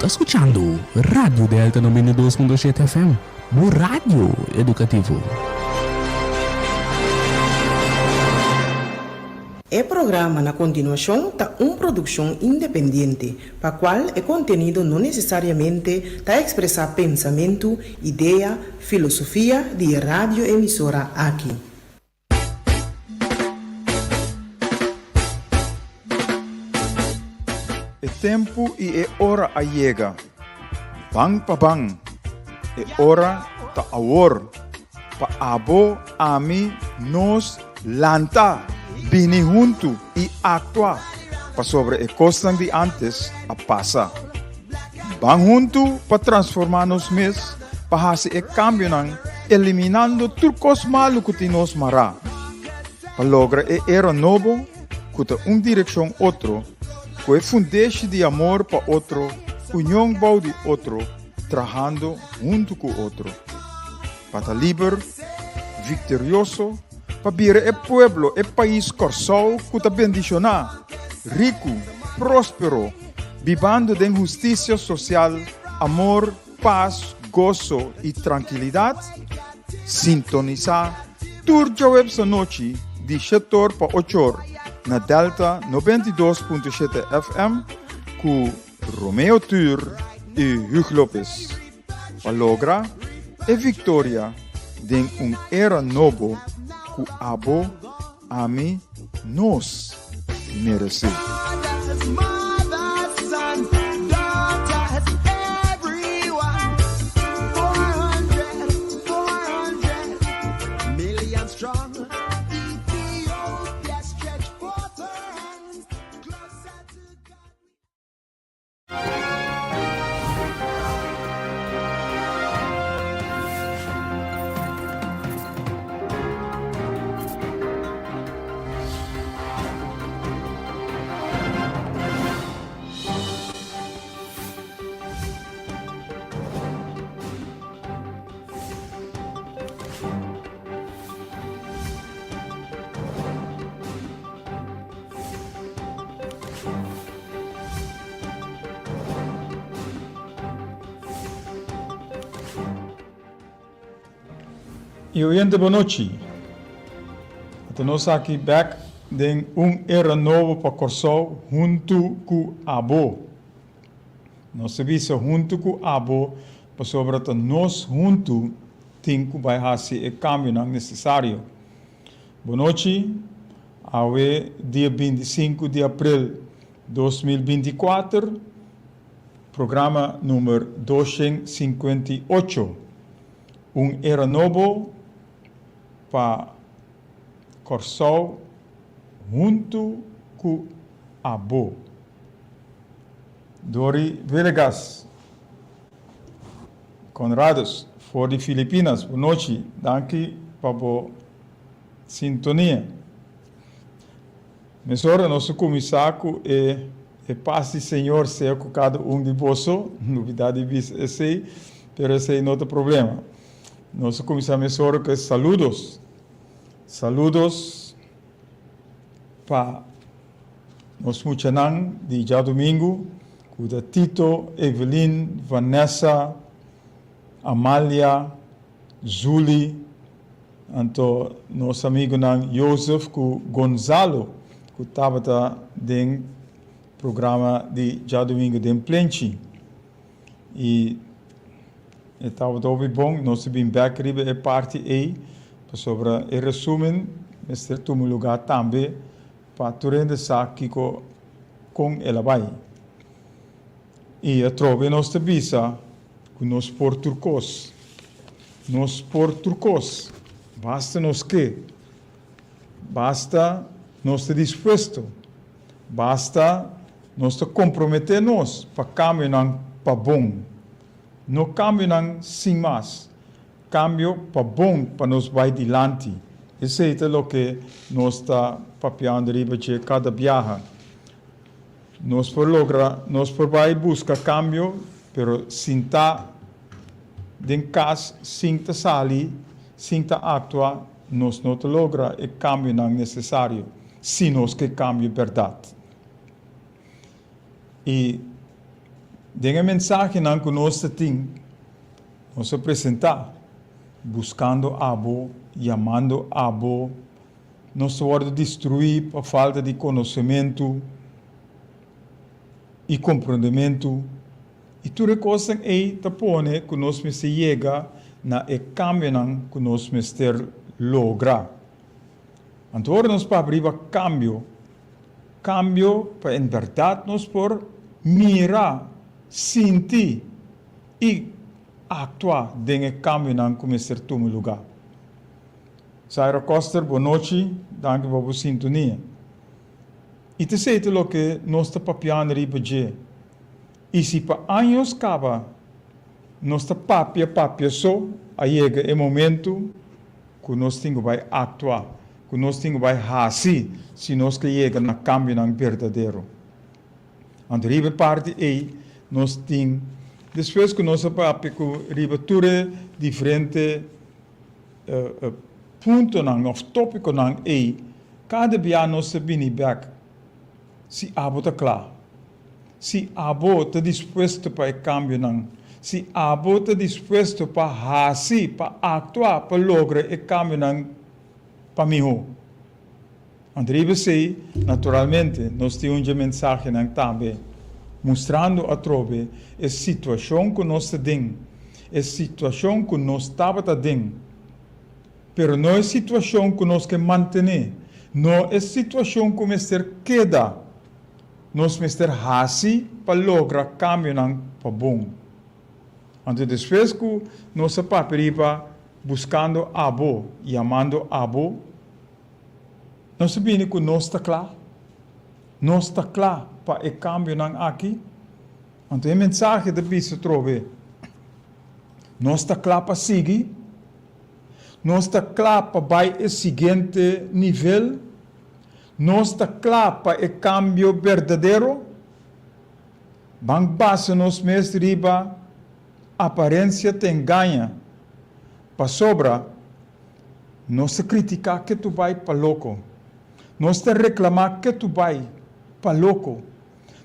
ta skuchando Radio Delta 92.7 FM, bo radio edukativo. E programa na kontinuashon ta un produkshon independiente, pa kual e kontenido no nesesariamente ta ekspresá pensamentu, idea, filosofia di e radioemisora aki. E tempu i e ora a yega. Ban pa ban. E ora ta awor. Pa abo, ami, nos, lanta, bini huntu i aktua, pasobra e kosnan di ántes a pasa. Ban huntu pa transformá nos mes pa hasi e kambionan eliminando tur kos malu ku tin nos mará, pa logra e era nobo ku ta un direkshon otro, ku e fundeshi di amor pa otro, union bou di otro, trahando huntu ku otro. Pa ta liber, viktorioso, pa bira e pueblo, e pais Kòrsou ku ta bendishoná, riku, próspero, bibando den hustisia sosial, amor, pas, goso i trankilidat, sintonisá tur djaweps anochi di shetor pa ochor na Delta 92.7 FM ku Romeo Tur i Hugh Lopez pa logra e viktoria den un era nobo ku abo, ami, nos meresé. Y oyente bonochi. Ata nos aki bek den un era nobo pa Kòrsou huntu ku abo. Nos ta bisa huntu ku abo pasobra ta nos huntu tin ku bai hasi e kambionan nesesario. Bonochi, awe dia 25 di april 2024, programa numer 258, Un era nobo pa Kòrsou huntu ku abo. Dori Villegas, Conradus for di Filipinas, bonochi, danki pa bo sintonia. Mesora nos ta kuminsá ku e E pas di Señor sea ku kada un di boso, lubidá di bisa esei, pero esei no ta problema. Nos ta kuminsá mesora ku e saludos. Saludos pa nos muchanan di djadumingu, ku ta Tito, Evelyn, Vanessa, Amalia, Zuli, anto nos amigunan Joseph ku Gonzalo ku tabata den programa di djadumingu den Plenchi. I e tabata hopi bon, nos ta bin bek riba e parti ei pasobra e resumen mester tuma lugá tambe pa tur hende sa kiko kon el a bai. I atrobe nos ta bisa ku nos por tur kos. Nos por tur kos, basta nos ke, basta nos ta dispuesto, basta nos ta komprometé nos pa kambionan pa bon. No kambionan sin mas, kambio pa bon pa nos bai dilanti. Esei ta loke nos ta papiando riba dje kada biaha. Nos por logra, nos por bai buska kambio, pero sin ta den kas, sin ta sali, sin ta aktua, nos no ta logra e kambionan nesesario, si nos ke kambio bèrdat. I Den e mensahenan ku nos ta tin, nos a presentá, Buskando abo, yamando abo, nos ta wòrdu destruí pa falta di konosementu i komprondementu, i tur e kosnan ei ta pone ku nos mester yega na e kambionan ku nos mester logra. Anto ora nos papia riba kambio, kambio pa en bèrdat nos por mira, sinti i aktua den e kambionan ku mester tuma lugá. Zaira Koster, bo nochi, danki pa bo sintonia. I ta esei ta loke nos ta papiando riba dje. I si pa años kaba nos ta papia papia so, a yega e momento ku nos tin ku bai aktua, ku nos tin ku bai hasi si nos ke yega na kambionan berdadero. Anto riba e parti ei nos tin, despues ku nos a papia ku riba tur e diferente puntonan òf tópikonan ei, kada bia nos ta bini bèk si abo ta kla, si abo ta dispuesto pa e kambionan, si abo ta dispuesto pa hasi, pa aktua pa logra e kambionan pa mihó. Anto riba esei, naturalmente, nos tin un dje mensahenan tambe, mustrando atrobe e situashon ku nos ta den, e situashon ku nos tabata den, pero no e situashon ku nos ke mantené, no e situashon ku mester keda. Nos mester hasi pa logra kambionan pa bon. Anto despues ku nos a papia riba buskando abo, yamando abo, Nos a bini ku nos ta kla. Nos ta kla pa e kambionan aki. Anto e mensahe ta bisa trobe, Nos ta kla pa sigui. Nos ta kla pa bai e siguiente nivel. Nos ta kla pa e kambio berdadero. Ban basa nos mes riba aparensia ta engaña, pasobra Nos ta kritiká ketu bai pa loko. Nos ta reklamá ketu bai pa loko.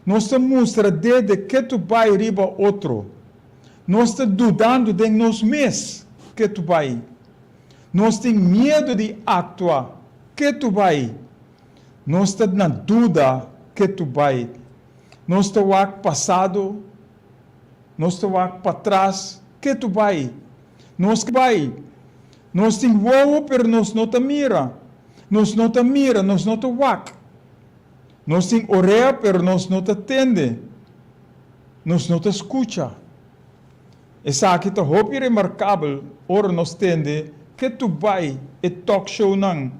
Nos ta mustra dede ketu bai riba otro. Nos ta dudando den nos mes ketu bai. Nos tin miedu di aktua ketu bai. Nos ta na duda ketu bai. Nos ta wak pasado. Nos ta wak patras ketu bai. Nos ke bai. Nos tin wowo pero nos no ta mira. Nos no ta mira, nos no ta wak. Nos tin orea pero nos no ta tende. Nos no ta skucha. Esaki ta hopi remarkabel ora nos tende ketu bai e talkshownan,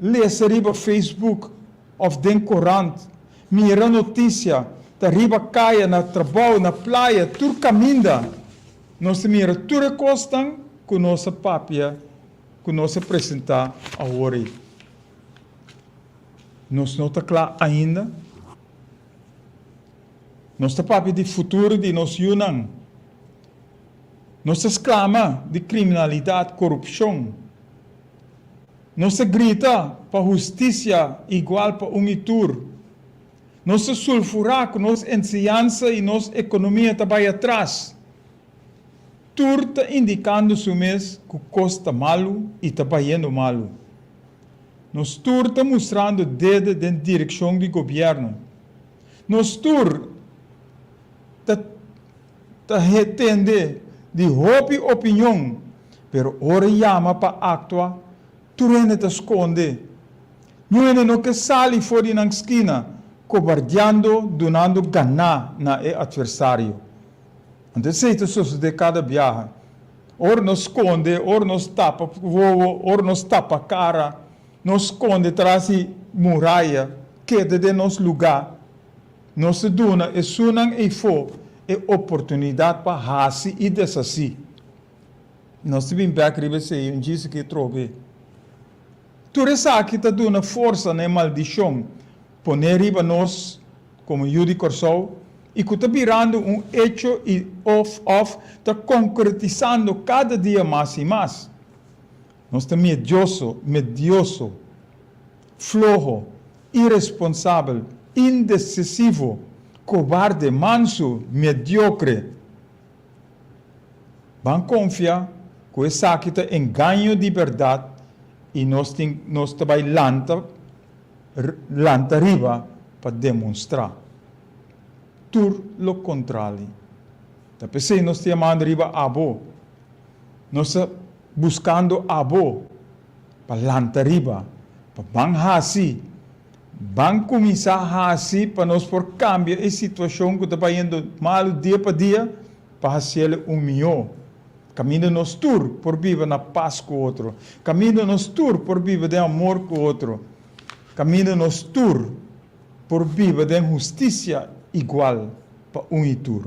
lesa riba Facebook òf den korant, mira notisia, ta riba kaya, na trabou, na playa, tur kaminda. Nos ta mira tur e kosnan ku nos a papia, ku nos a presentá awor ei. Nos no ta kla ainda. Nos ta papia di futuro di nos yunan. Nos ta sklama di kriminalidat, korupshon. Nos ta grita pa hustisia igual pa un i tur. Nos ta sulfurá ku nos enseñansa i nos ekonomia ta bai atras. Tur ta indikando su mes ku kos ta malu i ta bayendo malu. Nos tur ta mustrando dede den direkshon di gobièrnu. Nos tur ta ta tende di hopi opinion, pero ora yama pa aktua, tur hende ta skonde. Niun hende no ke sali for di nan skina, kobardiando, dunando ganá na e atversario. Anto esei ta sosodé kada biaha. Ora nos skonde, ora nos tapa wowo, ora nos tapa kara, nos skonde tras di muraya, keda den nos lugá, nos ta duna esunnan eifó e oportunidat pa hasi i deshasí. Nos ta bin bèk riba esei un djis aki atrobe. Tur esaki ta duna forsa na e maldishon poné riba nos komo yu di Kòrsou i ku ta birando un echo i òf òf ta konkretisando kada dia mas i mas. Nos ta miedioso, medioso, floho, iresponsabel, indesisivo, Kobarde, mansu, mediokre. Ban konfia ku esaki ta engaño di bèrdat i nos tin nos ta bai lanta lanta riba pa demonstrá tur lo kontrali. Ta p'esei nos ta yamando riba abo. Nos ta buskando abo pa lanta riba, pa ban hasi, ban kuminsá hasi pa nos por kambia e situashon ku ta bayendo malu dia pa dia pa hasiel un mihó. Kaminda nos tur por biba na pas ku otro. Kaminda nos tur por biba den amor ku otro. Kaminda nos tur por biba den hustisia igual pa un i tur.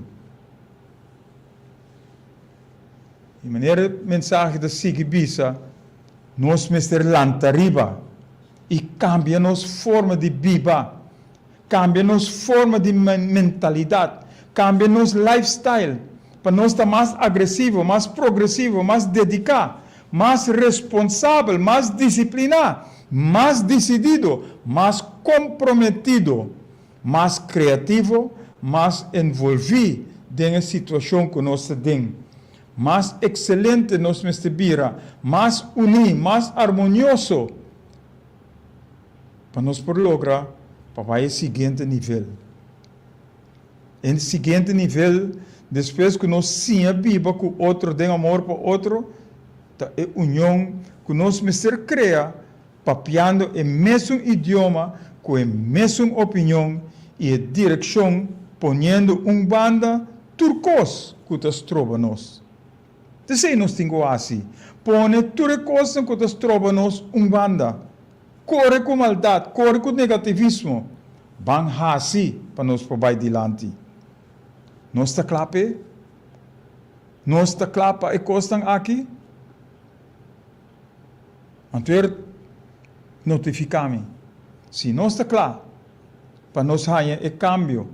I manera e mensahe ta sigui bisa, nos mester lanta riba i kambia nos forma di biba, kambia nos forma di mentalidat, kambia nos lifestyle pa nos ta mas agresivo, mas progresivo, mas dediká, mas responsabel, mas disipliná, mas disidido, mas komprometido. Mas kreativo, mas envolví den e situashon ku nos ta den. Mas ekselente nos mester bira, mas uní, mas armonioso pa nos por logra pa bai e siguiente nivel. E siguiente nivel, despues ku nos siña biba ku otro den amor pa otro, ta e union ku nos mester krea papiando e mesun idioma ku e mesun opinion i e direkshon poniendo un banda tur kos ku ta stroba nos. T'esei nos tin ku hasi, pone tur e kosnan ku ta stroba nos un banda. Kore ku maldat, kore ku negativismo, ban hasi pa nos por bai dilanti. Nos ta kla p'e? Nos ta kla pa e kosnan aki? Anto er notifiká mi. Si nos ta kla pa nos haña e kambio,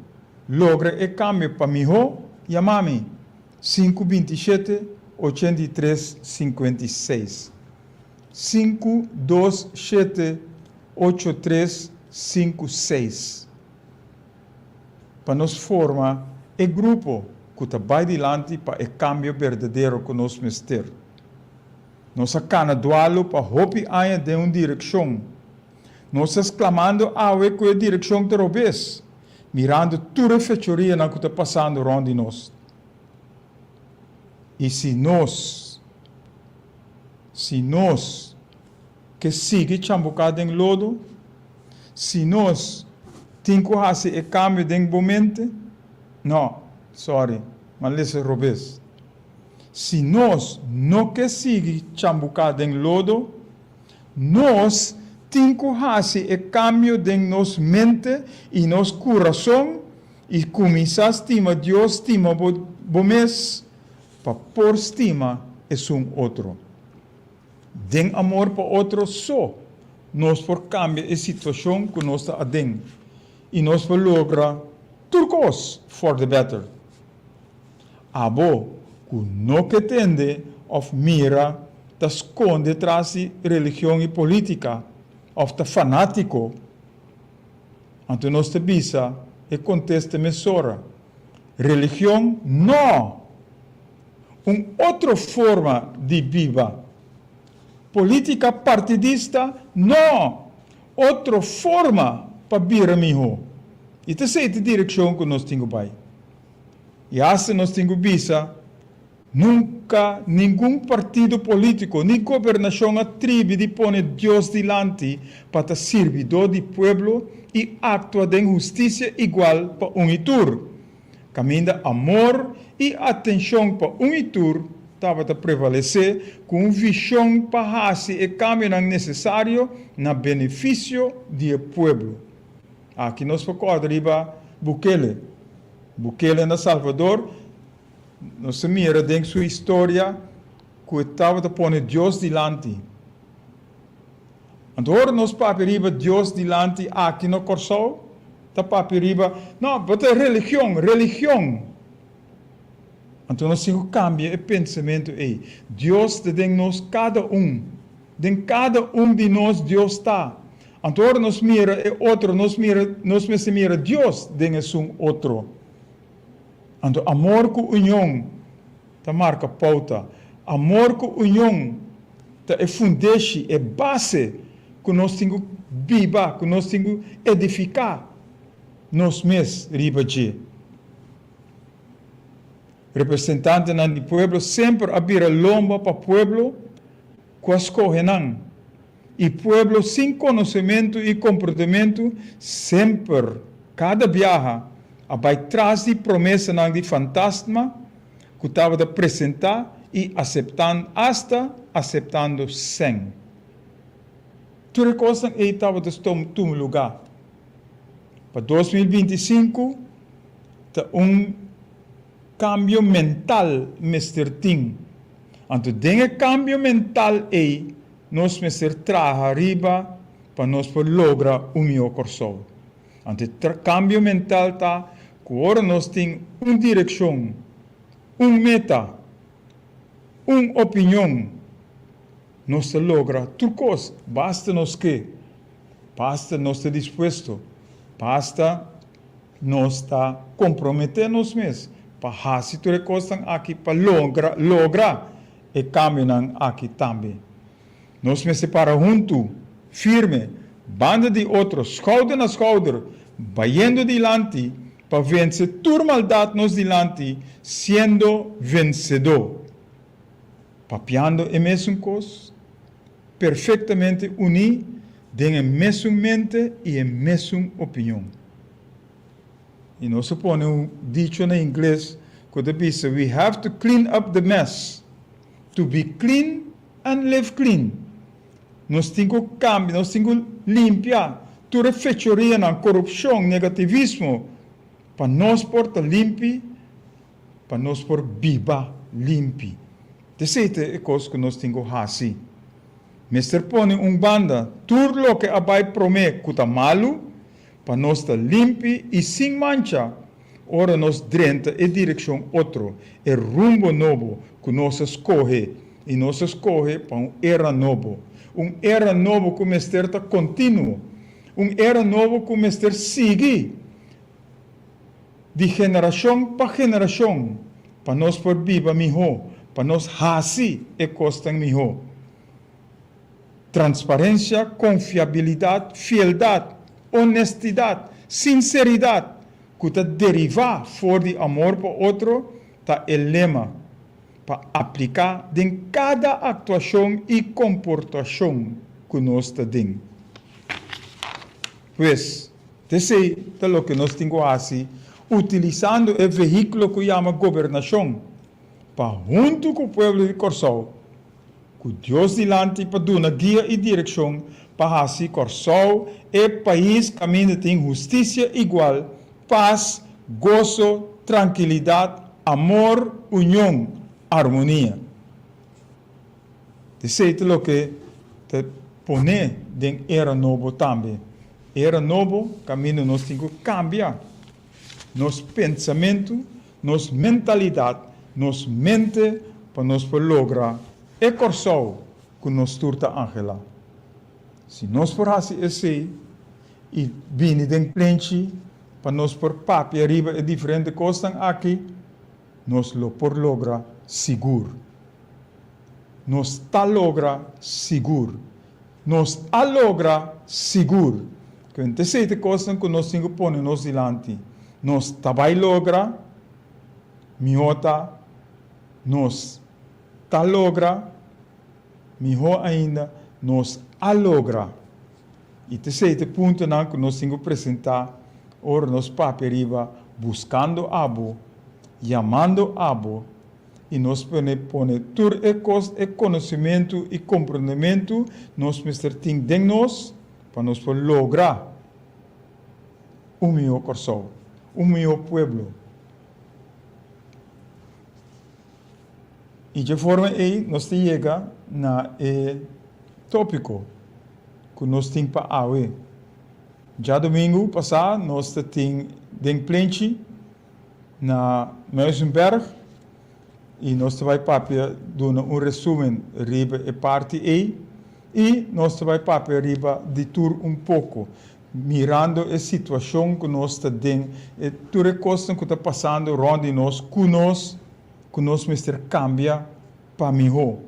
logra e kambio pa mihó, yama mi, sinku 27 83 56. Sinku dos shete ocho tres sinku seis. Pa nos forma e grupo ku ta bai dilanti pa e kambio berdadero ku nos mester. Nos a kana dualu pa hopi aña den un direkshon. Nos ta sklamando awe ku e direkshon ta robes, mirando tur e fechorianan ku ta pasando rònt di nos. I si nos, si nos ke sigui chambuká den lodo, si nos tin ku hasi e kambio den bo mente, no, sòri, m'a lesa robes. Si nos no ke sigui chambuká den lodo, nos tin ku hasi e kambio den nos mente i nos kurason i kuminsá stima Dios, stima bo bo mes pa por stima esun otro. Den amor pa otro so nos por kambia e situashon ku nos ta aden i nos por logra tur kos for the better. Abo ku no ke tende òf mira ta skonde tras di religion i polítika òf ta fanátiko, anto nos ta bisa e kontesta mesora, Religion no! Un otro forma di biba. Polítika partidista no! Otro forma pa bira mihó. I ta esei ta direkshon ku nos tin ku bai. I asta nos tin ku bisa, nunka ningun partido polítiko ni gobernashon a tribi di pone Dios dilanti pa ta sirbidó di pueblo i aktua den hustisia igual pa un i tur, kaminda amor i atenshon pa un i tur tabata prevalesé ku un vishon pa hasi e kambionan nesesario na benefisio di e pueblo. Aki nos por kòrda riba Bukele. Bukele na Salvador, nos ta mira den su historia ku e tabata pone Dios dilanti. Anto ora nos papia riba Dios dilanti aki na Kòrsou, ta papia riba, no, bo ta religion, religion. Anto nos tin ku kambia e pensamentu ei. Dios ta den nos kada un. Den kada un di nos Dios ta. Anto ora nos mira e otro, nos mira, nos mester mira Dios den esun otro. Anto amor ku union ta marka pouta. Amor ku union ta e fundeshi, e base ku nos tin ku biba, ku nos tin ku edifiká nos mes riba dje. Representantenan di pueblo semper a bira lomba pa pueblo ku a skohe nan. I pueblo sin konosementu i komportamentu semper, kada biaha, a bai tras di promesanan di fantasma ku tabata presentá i aseptando, asta aseptando sèn. Tur e kosnan ei tabata tuma lugá. Pa 2025 ta un kambio mental mester tin. Anto den e kambio mental ei nos mester traha riba pa nos por logra un mihó Kòrsou. Anto e kambio mental ta ku ora nos tin un direkshon, un meta, un opinion, nos ta logra tur kos, basta nos ke, basta nos ta dispuesto, basta nos ta komprometé nos mes pa hasi tur e kosnan aki pa logra logra e kambionan aki tambe. Nos mester para huntu, firme, banda di otro, skouder na skouder, bayendo dilanti pa vense tur maldat nos dilanti, siendo vensedó. Papiando e mesun kos, perfektamente uní den e mesun mente i e mesun opinion. I nos a pone un dicho na ingles ku ta bisa, We have to clean up the mess to be clean and live clean. Nos tin ku kambia, nos tin ku limpia tur e fechorianan, korupshon, negativismo, pa nos por ta limpi, pa nos por biba limpi. T'esei ta e kos ku nos tin ku hasi. Mester pone un banda tur loke a bai promé ku ta malu, pa nos ta limpi i sin mancha ora nos drenta e direkshon otro, e rumbo nobo ku nos a skohe, i nos a skohe pa un era nobo. Un era nobo ku mester ta kontinuo. Un era nobo ku mester sigui di generashon pa generashon pa nos por biba mihó, pa nos hasi e kosnan mihó. Transparencia, confiabilidad, fieldad, honestidad, sinceridad cu ta deriva for di amor pa otro ta e lema pa aplica den cada actuacion y comportacion cu nos ta den. Pues, t'esey ta loke nos tin cu haci utilisando e vehiculo cu yama gobernacion pa hunto cu pueblo di Corsou Ku Dios dilanti pa duna guia i direkshon pa hasi Kòrsou e pais kaminda tin hustisia igual, pas, goso, trankilidat, amor, union, armonia. Esei ta loke ta pone den era nobo tambe. Era nobo kaminda nos tin ku kambia nos pensamentu. Nos mentalidat, nos mente pa nos por logra e Kòrsou ku nos tur ta anhelá. Si nos por hasi esei i bini den plenchi pa nos por papia riba e diferente kosnan aki, nos lo por logra sigur. Nos ta logra sigur. Nos a logra sigur. Kuenta esei ta e kosnan ku nos tin ku pone nos dilanti. Nos ta bai logra, mihó ta nos ta logra, mihó ainda nos a logra. I ta esei ta e puntonan ku nos tin ku presentá ora nos papia riba buskando abo, yamando abo. I nos pone pone tur e kos, e konosementu i komprondementu nos mester tin den nos pa nos por logra un mihó Kòrsou, un mihó pueblo. I dje forma ei nos ta yega na e tópiko ku nos tin pa awe. Djadumingu pasá nos ta tin den plenchi na Muizenberg y nos ta bay papia duna un resumen riba e parti ey. I nos ta bai papia riba di tur un poko, mirando e situashon ku nos ta den, e tur e kosnan ku ta pasando rònt di nos, ku nos ku nos mester kambia pa mihó.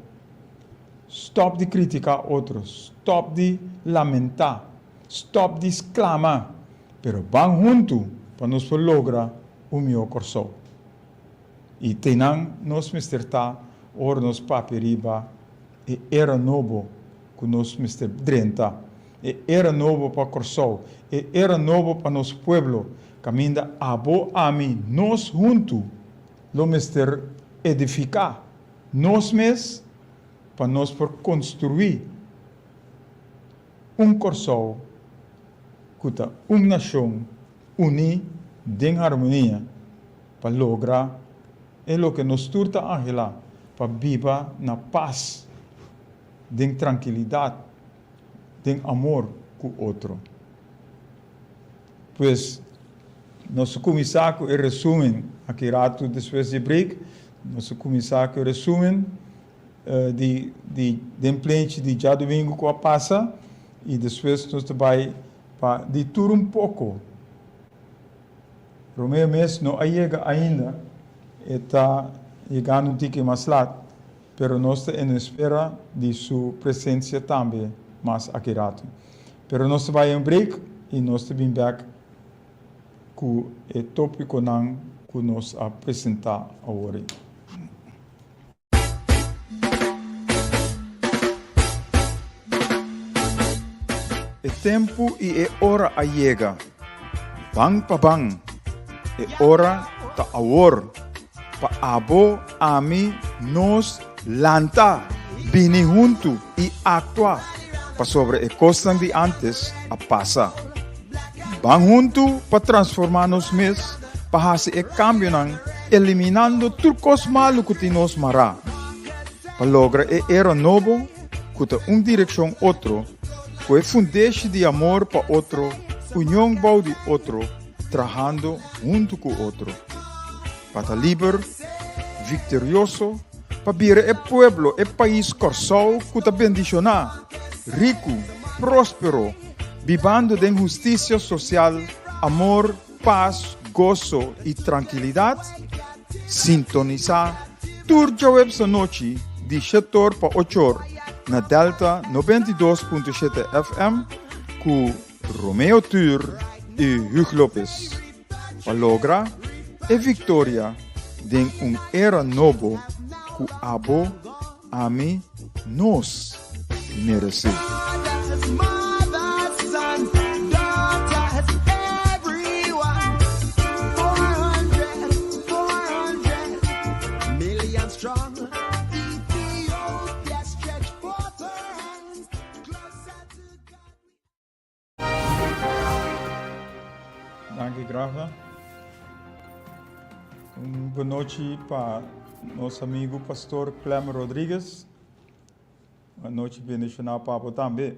Stòp di kritiká otro, stòp di lamentá, stòp di sklama, pero ban huntu pa nos por logra un mihó Kòrsou. I teinan nos mester ta ora nos papia riba e era nobo ku nos mester drenta, e era nobo pa Kòrsou, e era nobo pa nos pueblo, kaminda abo, ami, nos huntu lo mester edifiká nos mes pa nos por konstruí un Kòrsou ku ta un nashon uní den harmonia pa logra e loke nos tur ta anhelá, pa biba na pas, den trankilidat, den amor ku otro. Pues, nos a kuminsá ku e resúmen aki ratu despues di break, nos a kuminsá ku e resúmen di di den plenchi di djadumingu ku a pasa i despues nos ta bai pa di tur un poko. Romeo mes no a yega ainda, e ta yegando un tiki mas lat, pero nos ta en espera di su presencia tambe mas aki rato. Pero nos ta bai un break y nos ta bin bek cu e topiconan cu nos a presenta awor. E tempu i e ora a yega. Ban pa ban. E ora ta awor. Pa abo, ami, nos lanta, bini huntu i aktua, pasobra e kosnan di ántes a pasa. Ban huntu pa transformá nos mes, pa hasi e kambionan eliminando tur kos malu ku tin nos mará, pa logra e era nobo ku ta un direkshon otro, ku e fundeshi di amor pa otro, union bou di otro, trahando huntu ku otro. Pa ta liber, viktorioso, pa bira e pueblo, e pais Kòrsou ku ta bendishoná, riku, próspero, bibando den hustisia sosial, amor, pas, goso i trankilidat, sintonisá tur djaweps anochi di shetor pa ochor na Delta 92.7 FM ku Romeo Tur i Hugh Lopez pa logra e viktoria den un era nobo ku abo, ami, nos meresé. Danki Grafa. Un bonochi pa nos amigo Pastor Clem Rodriguez. Un nochi bendiciona pa bo tambe.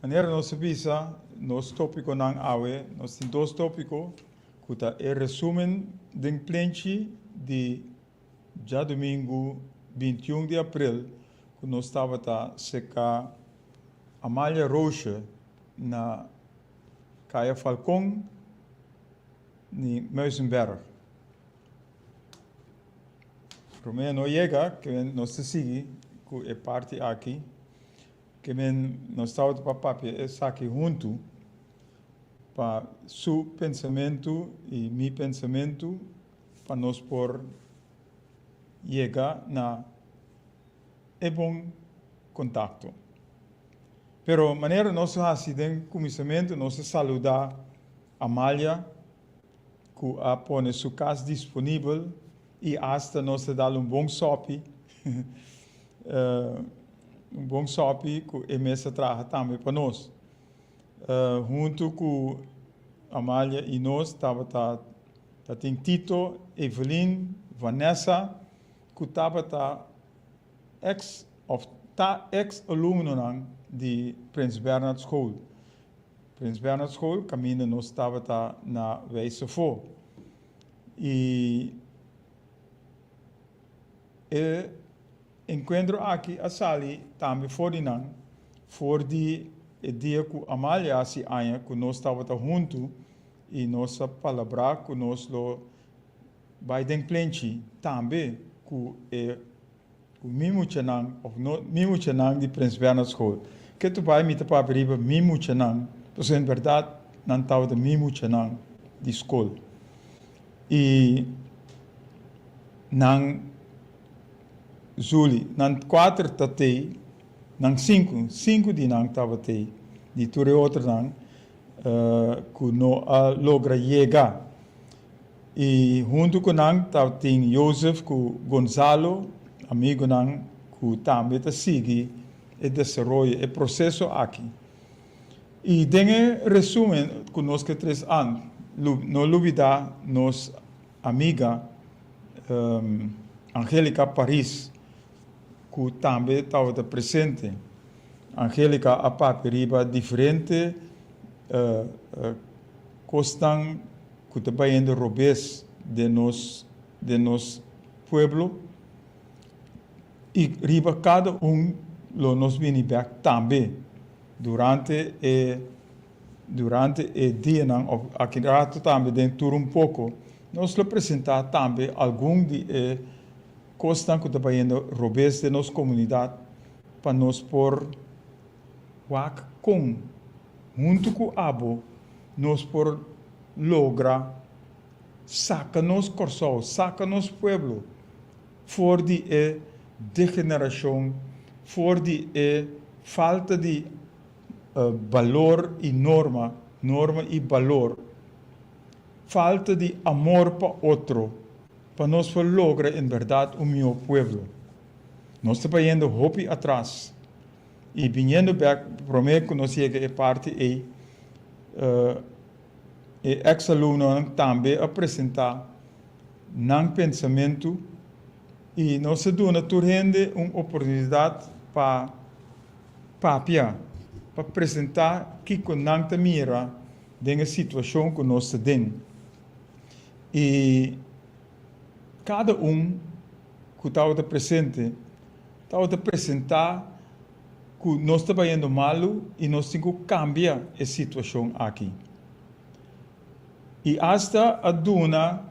Manera nos a bisa, nos topiconan awe, nos tin dos topico, cu ta e resumen den plenchi di djadumingu 21 di april, cu nos tabata seca Amalia Roosje na Kaya Falcon ni Muizenberg. Prome no yega ke men nos ta sigui ku e parti aki ke men nos tabata pa papia esaki huntu pa su pensamentu i mi pensamentu pa nos por yega na e bon kontakto. Pero manera nos a hasi den kuminsamentu nos a saluda Amalia ku a pone su kas disponibel i asta nos a dal un bon sòpi, un bon sòpi ku e mes a traha tambe pa nos. Huntu ku Amalia i nos tabata ta tin Tito, Evelyn, Vanessa ku tabata eks òf ta eks alumnonan di Prins Bernhard School. Prins Bernhard School kaminda nos tabata na Wijsefo. I e enkuentro aki a sali tambe for di nan, for di e dia ku Amalia hasi aña ku nos tabata huntu i nos a palabrá ku nos lo bai den plenchi tambe ku e ku mi muchanan of no mi muchanan di Prins Bernhard School. Ke tu bai mi ta papia riba mi muchanan, pasobra en bèrdat nan tabata mi muchanan di skol. I nan Zuli, nan kuater ta tei, nan sinku, sinku di nan tabatei, di tur e otronan ku no a logra yega. I huntu ku nan tabatin Josef ku Gonzalo, amigunan ku tambe ta sigui e desaroyo, e proseso aki. I den e resumen ku nos ke tres an, no lubidá nos amiga Angelica Paris ku tambe tabata presente. Angelica a papia riba diferente kosnan ku ta bayendo robes den nos den nos pueblo i riba kada un lo nos bini bek tambe durante e durante e dianan of aki rato tambe den tur un poko nos lo presenta tambe algun di e kosnan ku ta bayendo robes den nos komunidat pa nos por wak kon huntu ku abo nos por logra saka nos Kòrsou, saka nos pueblo for di e degenerashon, for di e falta di balor i norma, norma i balor, falta di amor pa otro, pa nos por logra en bèrdat un mihó pueblo. Nos ta bayendo hopi atras. I biniendo bek promé ku nos yega e parti ei, e eks alumnonan tambe a presentá nan pensamentu i nos a duna tur hende un oportunidat pa papia, pa presentá kiko nan ta mira den e situashon ku nos ta den. I kada un ku tabata presente tabata presentá ku nos ta bayendo malu i nos tin ku kambia e situashon aki. I asta a duna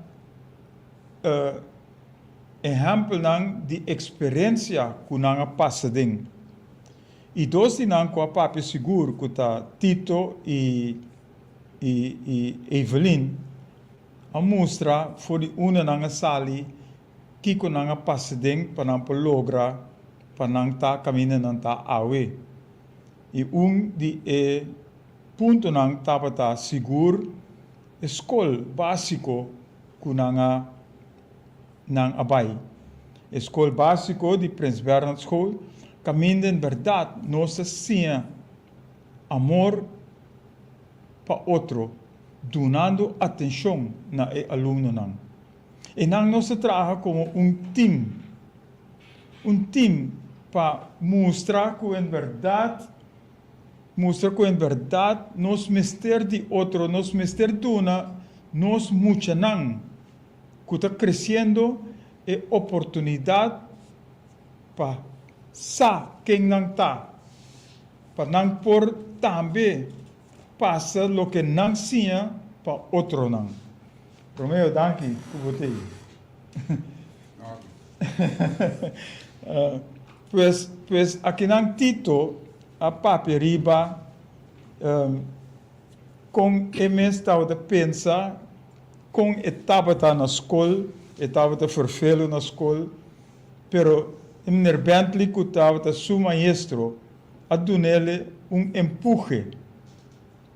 ehèmpelnan di eksperensia ku nan a pasa den. I dos di nan ku a papia sigur ku ta Tito i i Evelyn a mustra for di unda nan a sali kiko nan a pasa den pa nan por logra pa nan ta kaminda nan ta awe. I un di e puntonan tabata sigur e skol básiko ku nan a nan a bai. E skol básiko di Prins Bernhard School kaminda en bèrdat nos ta siña amor pa otro dunando atenshon na e alumnonan. Einan nos ta traha komo un tim, un tim pa mustra ku en bèrdat, mustra ku en bèrdat nos mester di otro, nos mester duna nos muchanan ku ta kresiendo e oportunidat pa sa ken nan ta, pa nan por tambe pasa loke nan siña pa otronan. Romeo, danki ku bo t'ei. Pues, pues akinan Tito a papia riba kon e mes tabata pensa, kon e tabata na skol, e tabata ferfelu na skol, pero e meneer Bentley ku tabata su maestro a dun'el un empuhe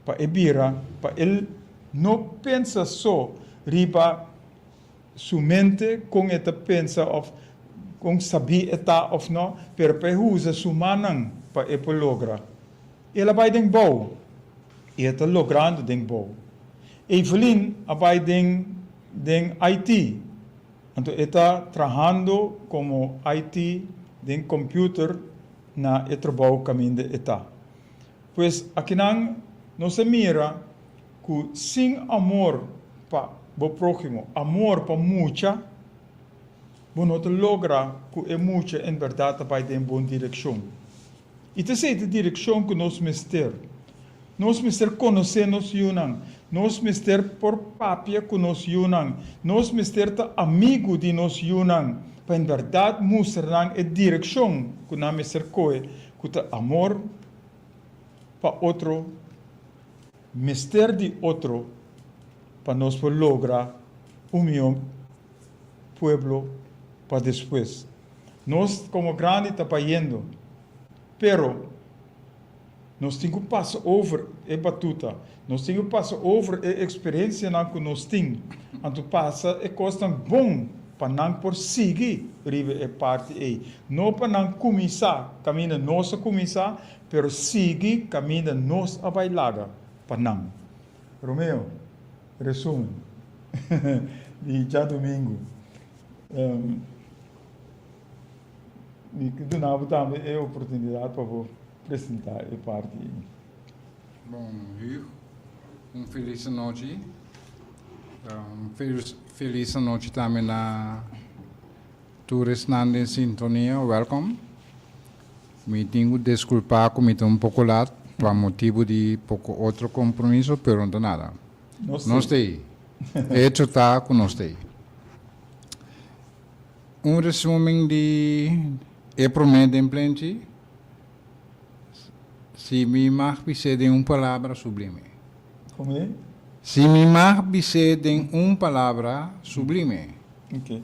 pa e bira, pa el no pensa so riba su mente kon e ta pensa of kon sabí e ta of no, pero pa e usa su mannan pa e por logra. El a bai den bou i e ta logrando den bou. Evelyn a bai den den IT, anto e ta trahando komo IT den computer na e trabou kaminda e ta. Pues akinan nos a mira ku sin amor pa bo próhimo, amor pa mucha, bo no ta logra ku e mucha en bèrdat ta bai den bon direkshon. I ta esei ta direkshon ku nos mester. Nos mester konosé nos yunan. Nos mester por papia ku nos yunan. Nos mester ta amigu di nos yunan pa en bèrdat mustra nan e direkshon ku nan mester kohe, ku ta amor pa otro, mester di otro pa nos por logra un mihó pueblo pa despues. Nos komo grandi ta bayendo, pero nos tin ku pasa over e batuta, nos tin ku pasa over e eksperensianan ku nos tin, anto pasa e kosnan bon pa nan por sigui riba e parti ei. No pa nan kuminsá kaminda nos a kuminsá, pero sigui kaminda nos a bai laga pa nan. Romeo, resumen di djadumingu. Mi ke duna bo tambe e oportunidat pa bo presentá e parti ei. Bon, Huug, un felis anochi. Un felis anochi tambe na tur esnan den sintonia. Welkom. Mi tin ku deskulpá ku mi ta un poko lat pa motibu di poko otro kompromiso, pero no ta nada. Nos ta ei. Hecho ta ku nos ta ei. Un resumen di e promé den plenchi, Si mi mag bis'é den un palabra, sublime. Come? Si mi mag bis'é den un palabra, sublime. Ok.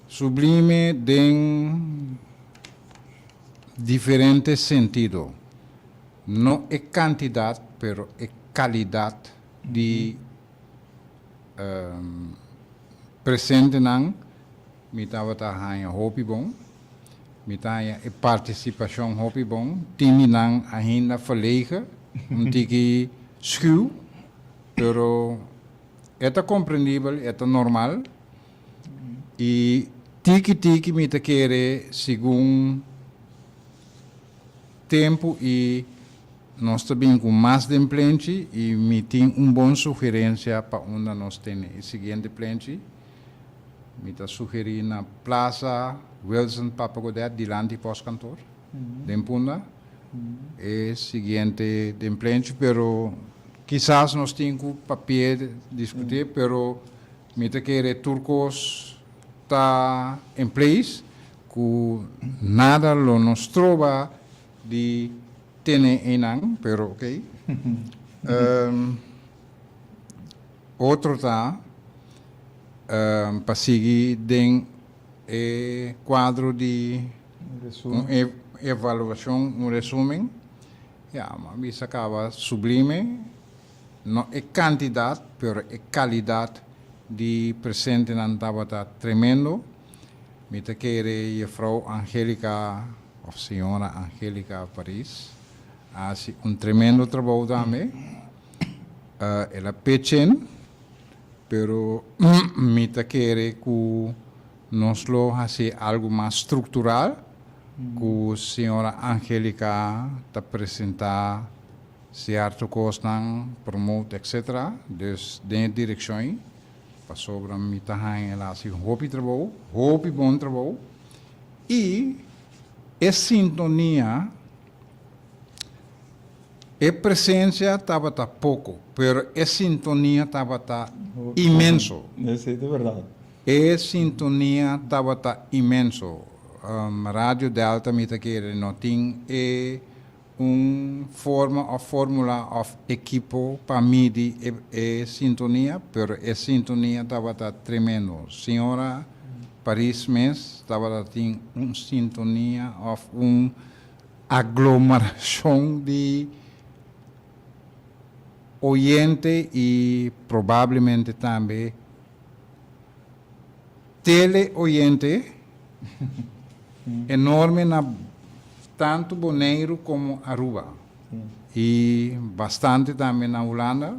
Sublime den diferente sentido. No e kantidat, pero e kalidat di Presentenan mi tabata haña hopi bon. Mi ta haña e partisipashon hopi bon. Tin di nan ainda verlegen, un tiki schuw, pero e ta komprendibel, e ta normal. I tiki tiki mi ta kere segun tempu i Nos ta bin ku mas den plenchi i mi tin un bon sugerensia pa unda nos tene e siguiente plenchi. Mi ta sugerí na Plaza Wilson Papa Godet dilanti Postkantoor den Punda e siguiente den plenchi pero kisas nos tin ku papia diskutí pero mi ta kere tur kos ta en place ku nada lo no stroba di Tene einan, pero ok. Otro ta pa sigui den e cuadro di un evaluacion, un resumen. Ya, mi a bisa caba sublime, no e cantidad, pero e calidad di presentenan tabata tremendo. Mi ta kere Juffrouw Angelica of señora Angelica Paris a haci un tremendo trabou tambe. El a pechen, pero mi ta kere cu nos lo haci algo mas structural cu señora Angelica ta presenta cierto cosnan, promote etc. Dus den e direccion ey, pasobra mi ta haña el a haci hopi trabou, hopi bon trabou. I e sintonia, e presencia tabata poco, pero e sintonia tabata inmenso. Esei ta berdad. E sintonia tabata inmenso. Radio Delta mi ta kere no tin e un forma of formula of ekipo pa midi e sintonia, pero e sintonia tabata tremendo. Señora Paris mes tabata tin un sintonia of un aglomeracion di oyente y probablemente tambe teleoyente enorme na tantu Boneiru komo Aruba i bastante tambe na Hulanda,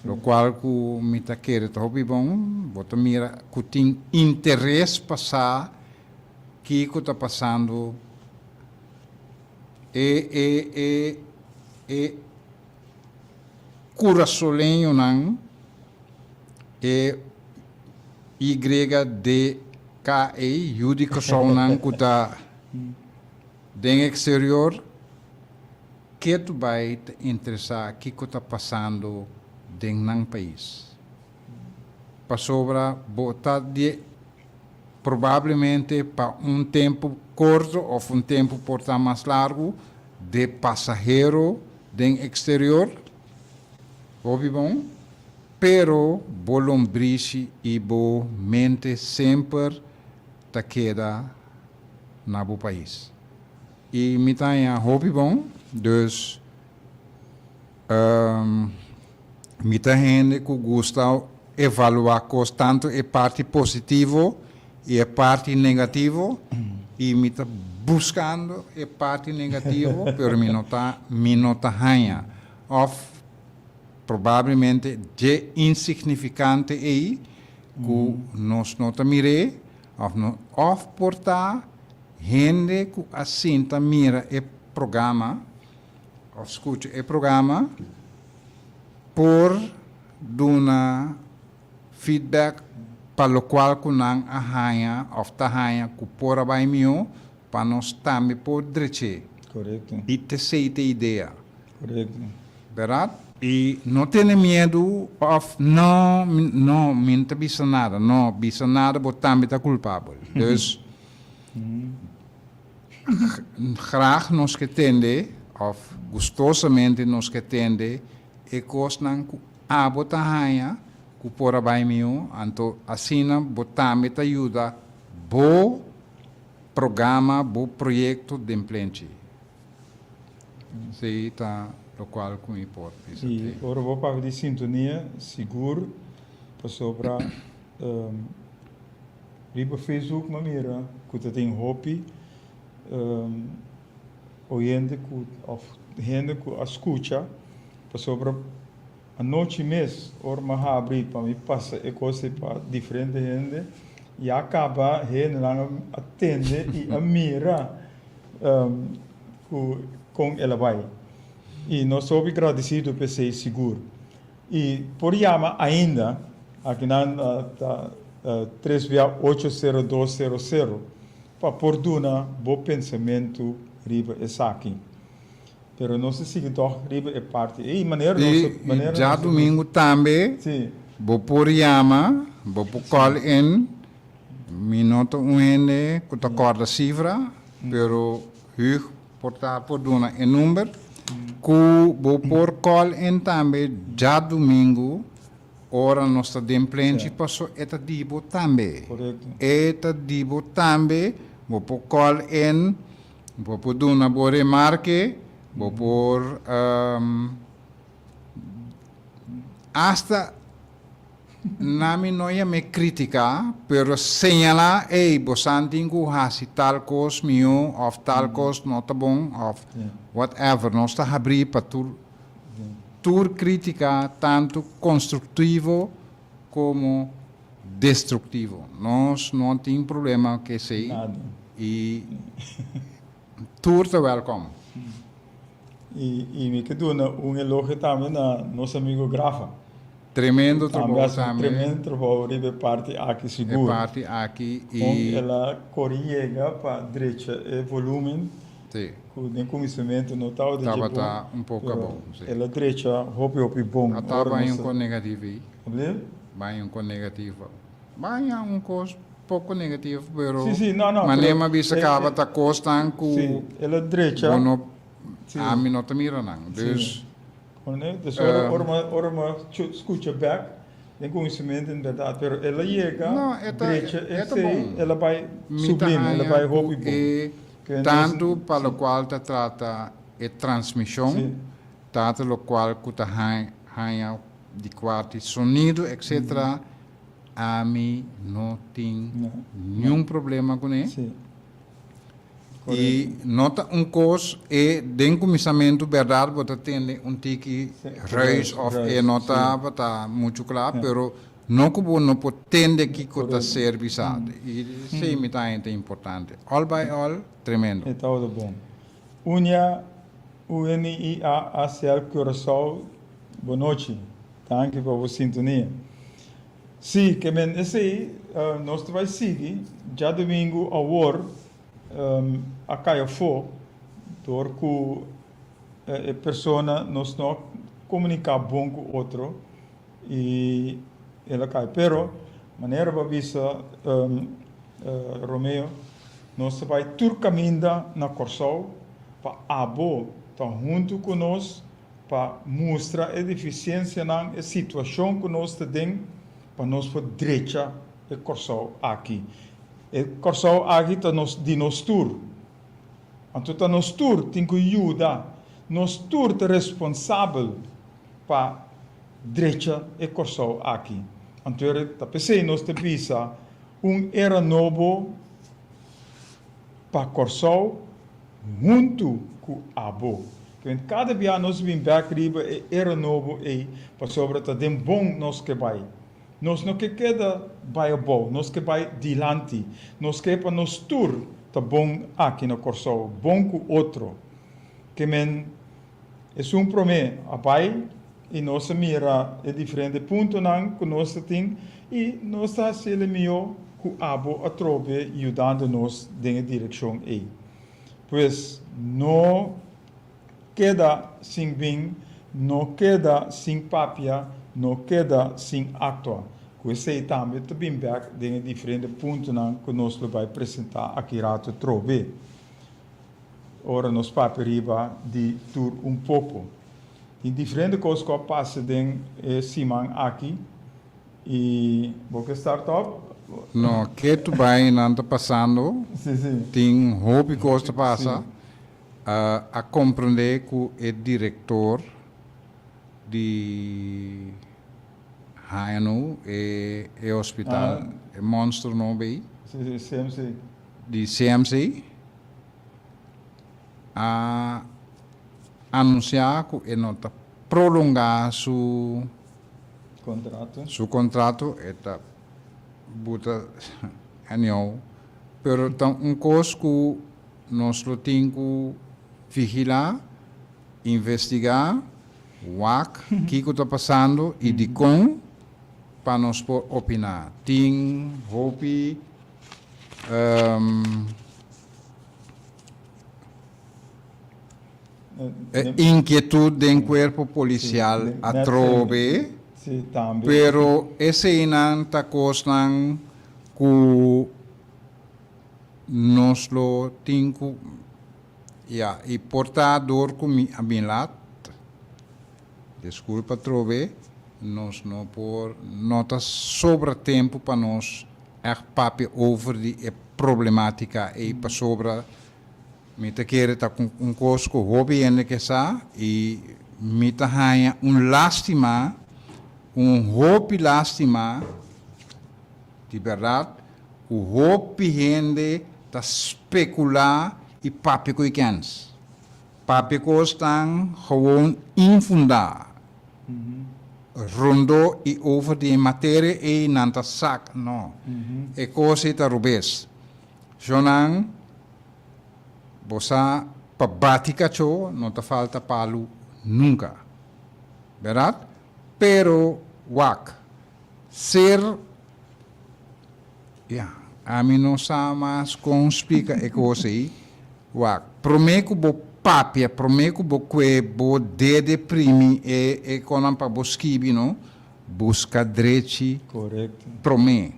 lokual ku mi ta kere ta hopi bon. Bo ta mira ku tin interes pa sa kiko ta pasando e e e e kurasoleñonan e YDL'nan. KE, yu di Kòrsounan ku ta den eksterior ketu bai ta interesá kiko ta pasando den nan pais. Pasobra bo ta di probablemente pa un tempu korto òf un tempu por ta mas largu de pasahero den eksterior, hopi bon, pero bo lombrishi i bo mente semper ta keda na bo pais. I mi ta haña hopi bon, dus mi ta hende ku gusta evaluá kos tantu e parti positivo i e parti negativo i mi ta buskando e parti negativo pero mi no ta mi no ta haña òf probablemente dje insignifikante ei ku nos no ta mir'é òf no òf por ta hende ku a sinta mira e programa òf skucha e programa por duna feedback pa lokual ku nan a haña òf ta haña ku por a bai mihó pa nos tambe por drech'é. Korekto. I t'esei t'e idea. Korekto. Bèrdat? I no tene miedu òf no, no, mi no ta bisa nada. No, bisa nada bo tambe ta kulpabel. Dus, graag nos ke tende òf gustosamente nos ke tende e kosnan ku abo ta haña ku por a bai mihó, anto asina bo tambe ta yuda bo programa, bo proyekto den plenchi. Esei ta lokual ku mi por bisa I te. ora bo papia di sintonia, sigur pasobra riba Facebook mi a mira ku ta tin hopi oyente ku òf hende ku a skucha pasobra anochi mes ora mi a habri pa mi pasa e kos ei pa diferente hende ya kaba hendenan a tende i a mira ku kon el a bai i nos ta hopi gradisido p'esei sigur i por yama ainda akinan ta tres bia ocho sero dos sero sero pa por duna bo pensamentu riba esaki. Pero nos ta sigui tòg riba e parti ei. Manera nos I manera nos djadumingu tambe Sí. bo por yama, bo por call in. Mi no ta un hende ku ta kòrda sifra, pero Hug por ta por duna e number ku bo por call in tambe djadumingu Ora nos ta den plenchi paso e ta di bo tambe. E ta di bo tambe, bo por call in, bo por duna bo remarke, bo por hasta na mi no yam'e critica, pero señala, ey, bosan tin cu haci tal cos miho of tal cos no ta bon of whatever. Nos ta habri pa tur. Tur crítica, tanto constructivo como destructivo. Nos no tin problema cu esey y tur ta welcome. Y mi ke duna un elogio tambe na nos amigo Grafa. Tremendo trabou tambe. Tambe. Tremendo trabou riba e parti aki sigur. E parti aki y. Con el a cori yega pa drecha e volumen. Sí. Ku den kuminsamentu no tabata dje bon. Tabata un poko bon, sí. El a drecha hopi hopi bon. A ta baña un kos negativo ei. Ablief? Baña un kos negativo. Baña un kos poko negativo, pero. Sí, sí, no, no. Manera mi a bisa kaba ta kosnan ku. Sí, el a drecha. Bo no, ami no ta mira nan. Dus. Dus ora, ora mi, ora mi skucha bèk. Den conocimiento en berdad, pero el a yega No, e ta, drecha e ta esey, bon. el a bay Mi ta sublime, el a haña bay ku hopi bon. e Ke nos, tantu pa si. lokual ta trata e transmishon, Si. tantu lokual ku ta haña di kuarti sonido etcetera, ami no tin No. niun problema kuné. Si. I no ta un kos e den kuminsamentu bèrdat bo ta tende un tiki ruis òf e no tabata muchu kla pero no ku bo no por tende kiko ta ser bisá i esei mi ta haña ta importante. All by all tremendo. E tabata bon. Unia UNIA ACL Curaçao bonochi. Danki pa bo sintonia. Si, ke men esei. Nos ta bai sigui djadumingu awor a kai afó dor ku e persona nos no a komuniká bon ku otro i el a kai. Pero manera bo a bisa Romeo, nos ta bai tur kaminda na Kòrsou pa abo ta huntu ku nos pa mustra e defisiensianan, e situashon ku nos ta den pa nos por drecha e Kòrsou aki. E Kòrsou aki ta nos di nos tur. Anto ta nos tur tin ku yuda, nos tur ta responsabel pa drecha e Kòrsou aki. Anto ta p'esei nos ta bisa un era nobo pa Kòrsou huntu ku abo. Kwen kada bia nos bin bek riba e era nobo ei pasobra ta den bon nos ke bai. Nos no ke keda bai abou, nos ke bai dilanti. Nos ke pa nos tur ta bon aki na Kòrsou, bon ku otro. Ke men esun promé a bai i nos a mira e diferente puntonan ku nos ta tin i nos ta hasiel e mihó ku abo atrobe yudando nos den e direkshon ei. Pues no keda sin bin, no keda sin papia, no keda sin aktua. Ku esei tambe ta bin bek den e diferente puntonan ku nos lo bai presentá aki rato atrobe. Ora nos papia riba di tur un poko. Tin diferente kos ku a pasa den e siman aki i bo ke start op? No, ketu bai nan ta pasando. Sí, sí. Tin hopi kos ta pasa. A komprendé ku e direktor di HNO, e e hospital, e monster nobo ei. Sí, sí, CMC. Di CMC a anunsiá ku e no ta prolongá su Kontrato. su kontrato, e ta buta anyhow, pero ta un kos ku nos lo tin ku vigilá, investigá, wak kiko ta pasando i dikon pa nos por opiná. Tin hopi Inquietud den cuerpo policial atrobe, pero eseinan ta cosnan cu nos lo tin cu, ya, y por ta door cu mi a bin laat, disculpa atrobe, nos no por, no ta sobra tempo pa nos echt papia over di e problematica ey pasobra mi ta kere ta un cos cu hopi hende ke sa y mi ta haña un lastima, un hopi lastima di berdad cu hopi hende ta specula y papia cu e kens. Papia cosnan gewoon infunda. Rondó i over di e materia ei nan ta sak no. E kos ei ta rubes. Shonnan, bo sa pa bati kachó no ta falta palu nunka. Bèrdat? Pero wak, ser, ya, ami no sa mas kon splika e kos ei. Wak, promé ku bo papia, promé ku bo kue bo dede primi e e konan pa bo skibi no, buska drechi Korekto. promé.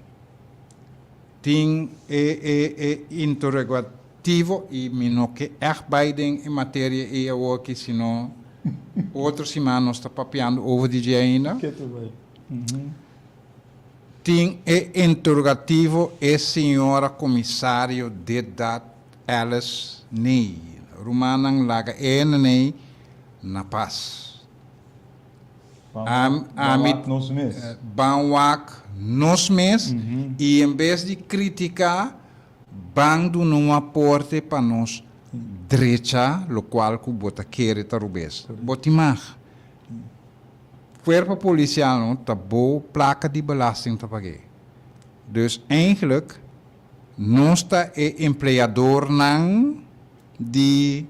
Tin e e e interogativo i mi no ke ègt bai den e materia ei awor aki sino otro siman nos ta papiando over di dje ainda. Ke ta bai. Tin e interogativo e señora komisario dit dat Alice Nee, rumannan laga e neney na pas. Ban wak nos mes. Ban wak nos mes y en bes di critica ban duna un aporte pa nos drecha locual cu bo ta kere ta rubes. Bo tin mag. Cuerpo policial no ta bo placa di belasting ta pag'e. Dus eigenlijk Nos ta e empleadornan di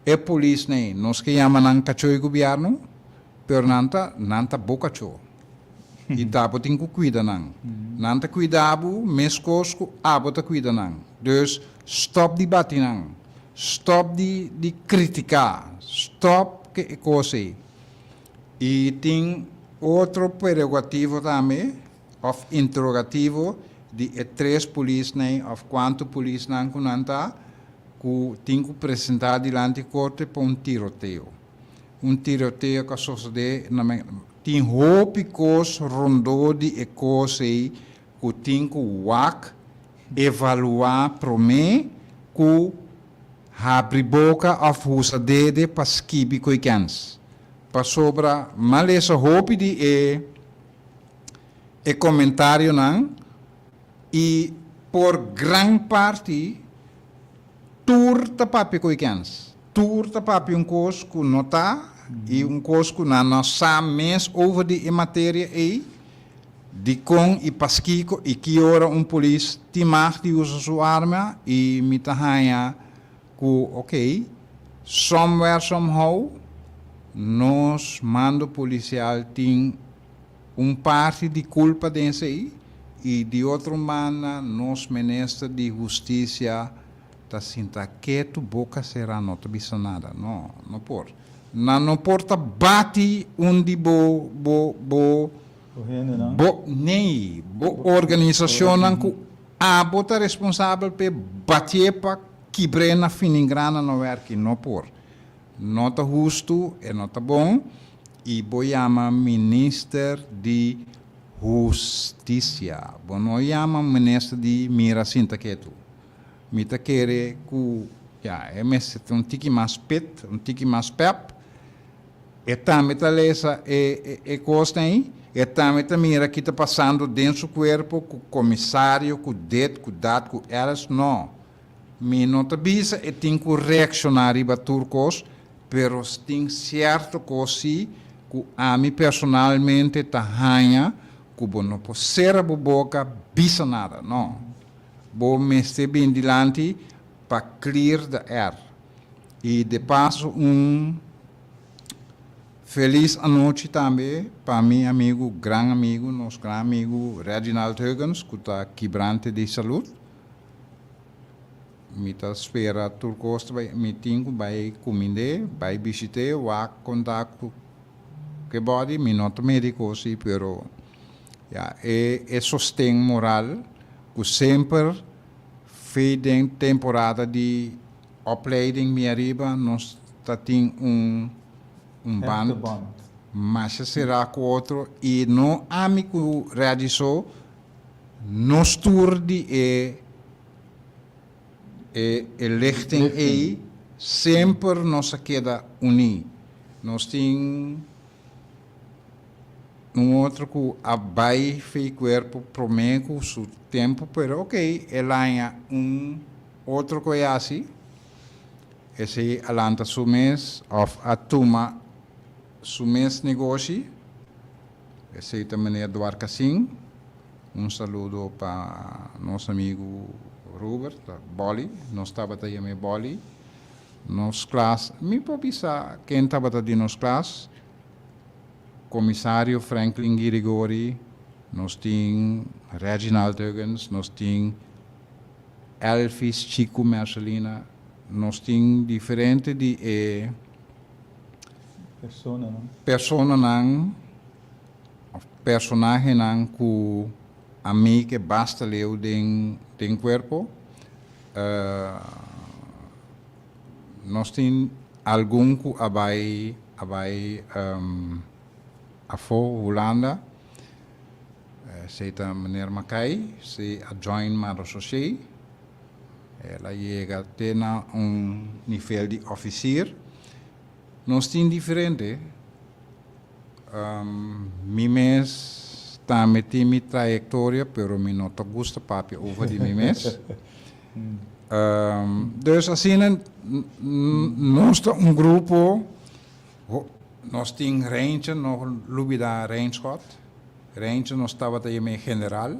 e polisnan. Nos ke yama nan kachó di gobièrnu, pero nan ta nan ta bo kachó. I ta bo tin ku kuida nan. Nan ta kuida bo meskos ku abo ta kuida nan. Dus stòp di bati nan. Stòp di di kritiká. Stòp ke e kos ei. I tin otro prerogativo tambe òf interogativo di e tres polisnan òf kuantu polisnan ku nan ta ku tin ku presentá dilanti korte pa un tiroteo. Un tiroteo ku a sosodé na Tin hopi kos rondó di e kos ei ku tin ku wak, evaluá promé ku habri boka òf usa dede pa skibi koe kèns. Pasobra m'a lesa hopi di e e komentarionan i por gran parti tur ta papia koe kèns. Tur ta papia un kos ku no ta i un kos ku nan no sa mes over di e materia ei, dikon i paskiko i ki ora un polis tin mag di usa su arma i mi ta haña ku ok, somewhere somehow nos mando polisial tin un parti di kulpa den esei i di otro banda nos minister di hustisia Ta sinta ketu, boka será, no ta bisa nada. No, no por. Nan no por ta bati un di bo, bo, bo, Bo hendenan. bo, nee, bo organisashonnan ku abo ta responsabel p'e batié pa kibr'é na finingrana no wèrki. No por. No ta hustu, e no ta bon, i bo yama minister di hustisia. Bo no yama minister di mira sinta ketu. Mi ta kere ku ya e mester ta un tiki mas pit, un tiki mas pèp. E tambe ta lesa e e kosnan ei, e tambe ta mira ki ta pasando den su kuerpo ku komisario, ku dit, ku dat, ku èls. No. Mi no ta bisa e tin ku reakshoná riba tur kos, pero tin sierto kos sí ku ami personalmente ta haña ku bo no por sera bo boka bisa nada. No. Bo mester bin dilanti pa clear the air. Y de paso un feliz anochi tambe pa mi amigo, gran amigo, nos gran amigo Reginald Huggins cu ta kibrante di salud. Mi ta spera tur cos ta bay, mi tin cu bay cumind'e, bay bishit'e, wak con ta cu e body, mi no ta medico si, pero ya e e sosten moral cu semper fei den temporada di opleiding mi ariba nos ta tin un un band masha sera cu otro y no ami cu Reggie so, nos tur di e E e lichting ei semper nos a keda uní. Nos tin un otro ku a bai fei kuerpo promé ku su tempu, pero ok, el haña un otro ku e hasi, esei a lanta su mes òf a tuma su mes negoshi, esei ta meneer Dwarkasing. Un saludo pa nos amigu Robert, Bolly, nos tabata yam'é Bolly. Nos klas, mi por bisa ken tabata di nos klas, Komisario Franklin Girigori, nos tin Reginald Huggins, nos tin Elvis Chiku Mercelina, nos tin diferente di e personanan. Of personahenan ku a make basta leu den den kuerpo. Nos tin algun ku a bai a bai afó Hulanda. Esei ta meneer Mackay, si a join Marechaussee. El a yega te na un nivel di officier. Nos tin diferente. Mi mes tambe tin mi trayectoria, pero mi no ta gusta papia over di mi mes. Dus asina nos ta un grupo, nos tin Reintje, no lubida Reinschot. Reintje nos tabata yam'é general.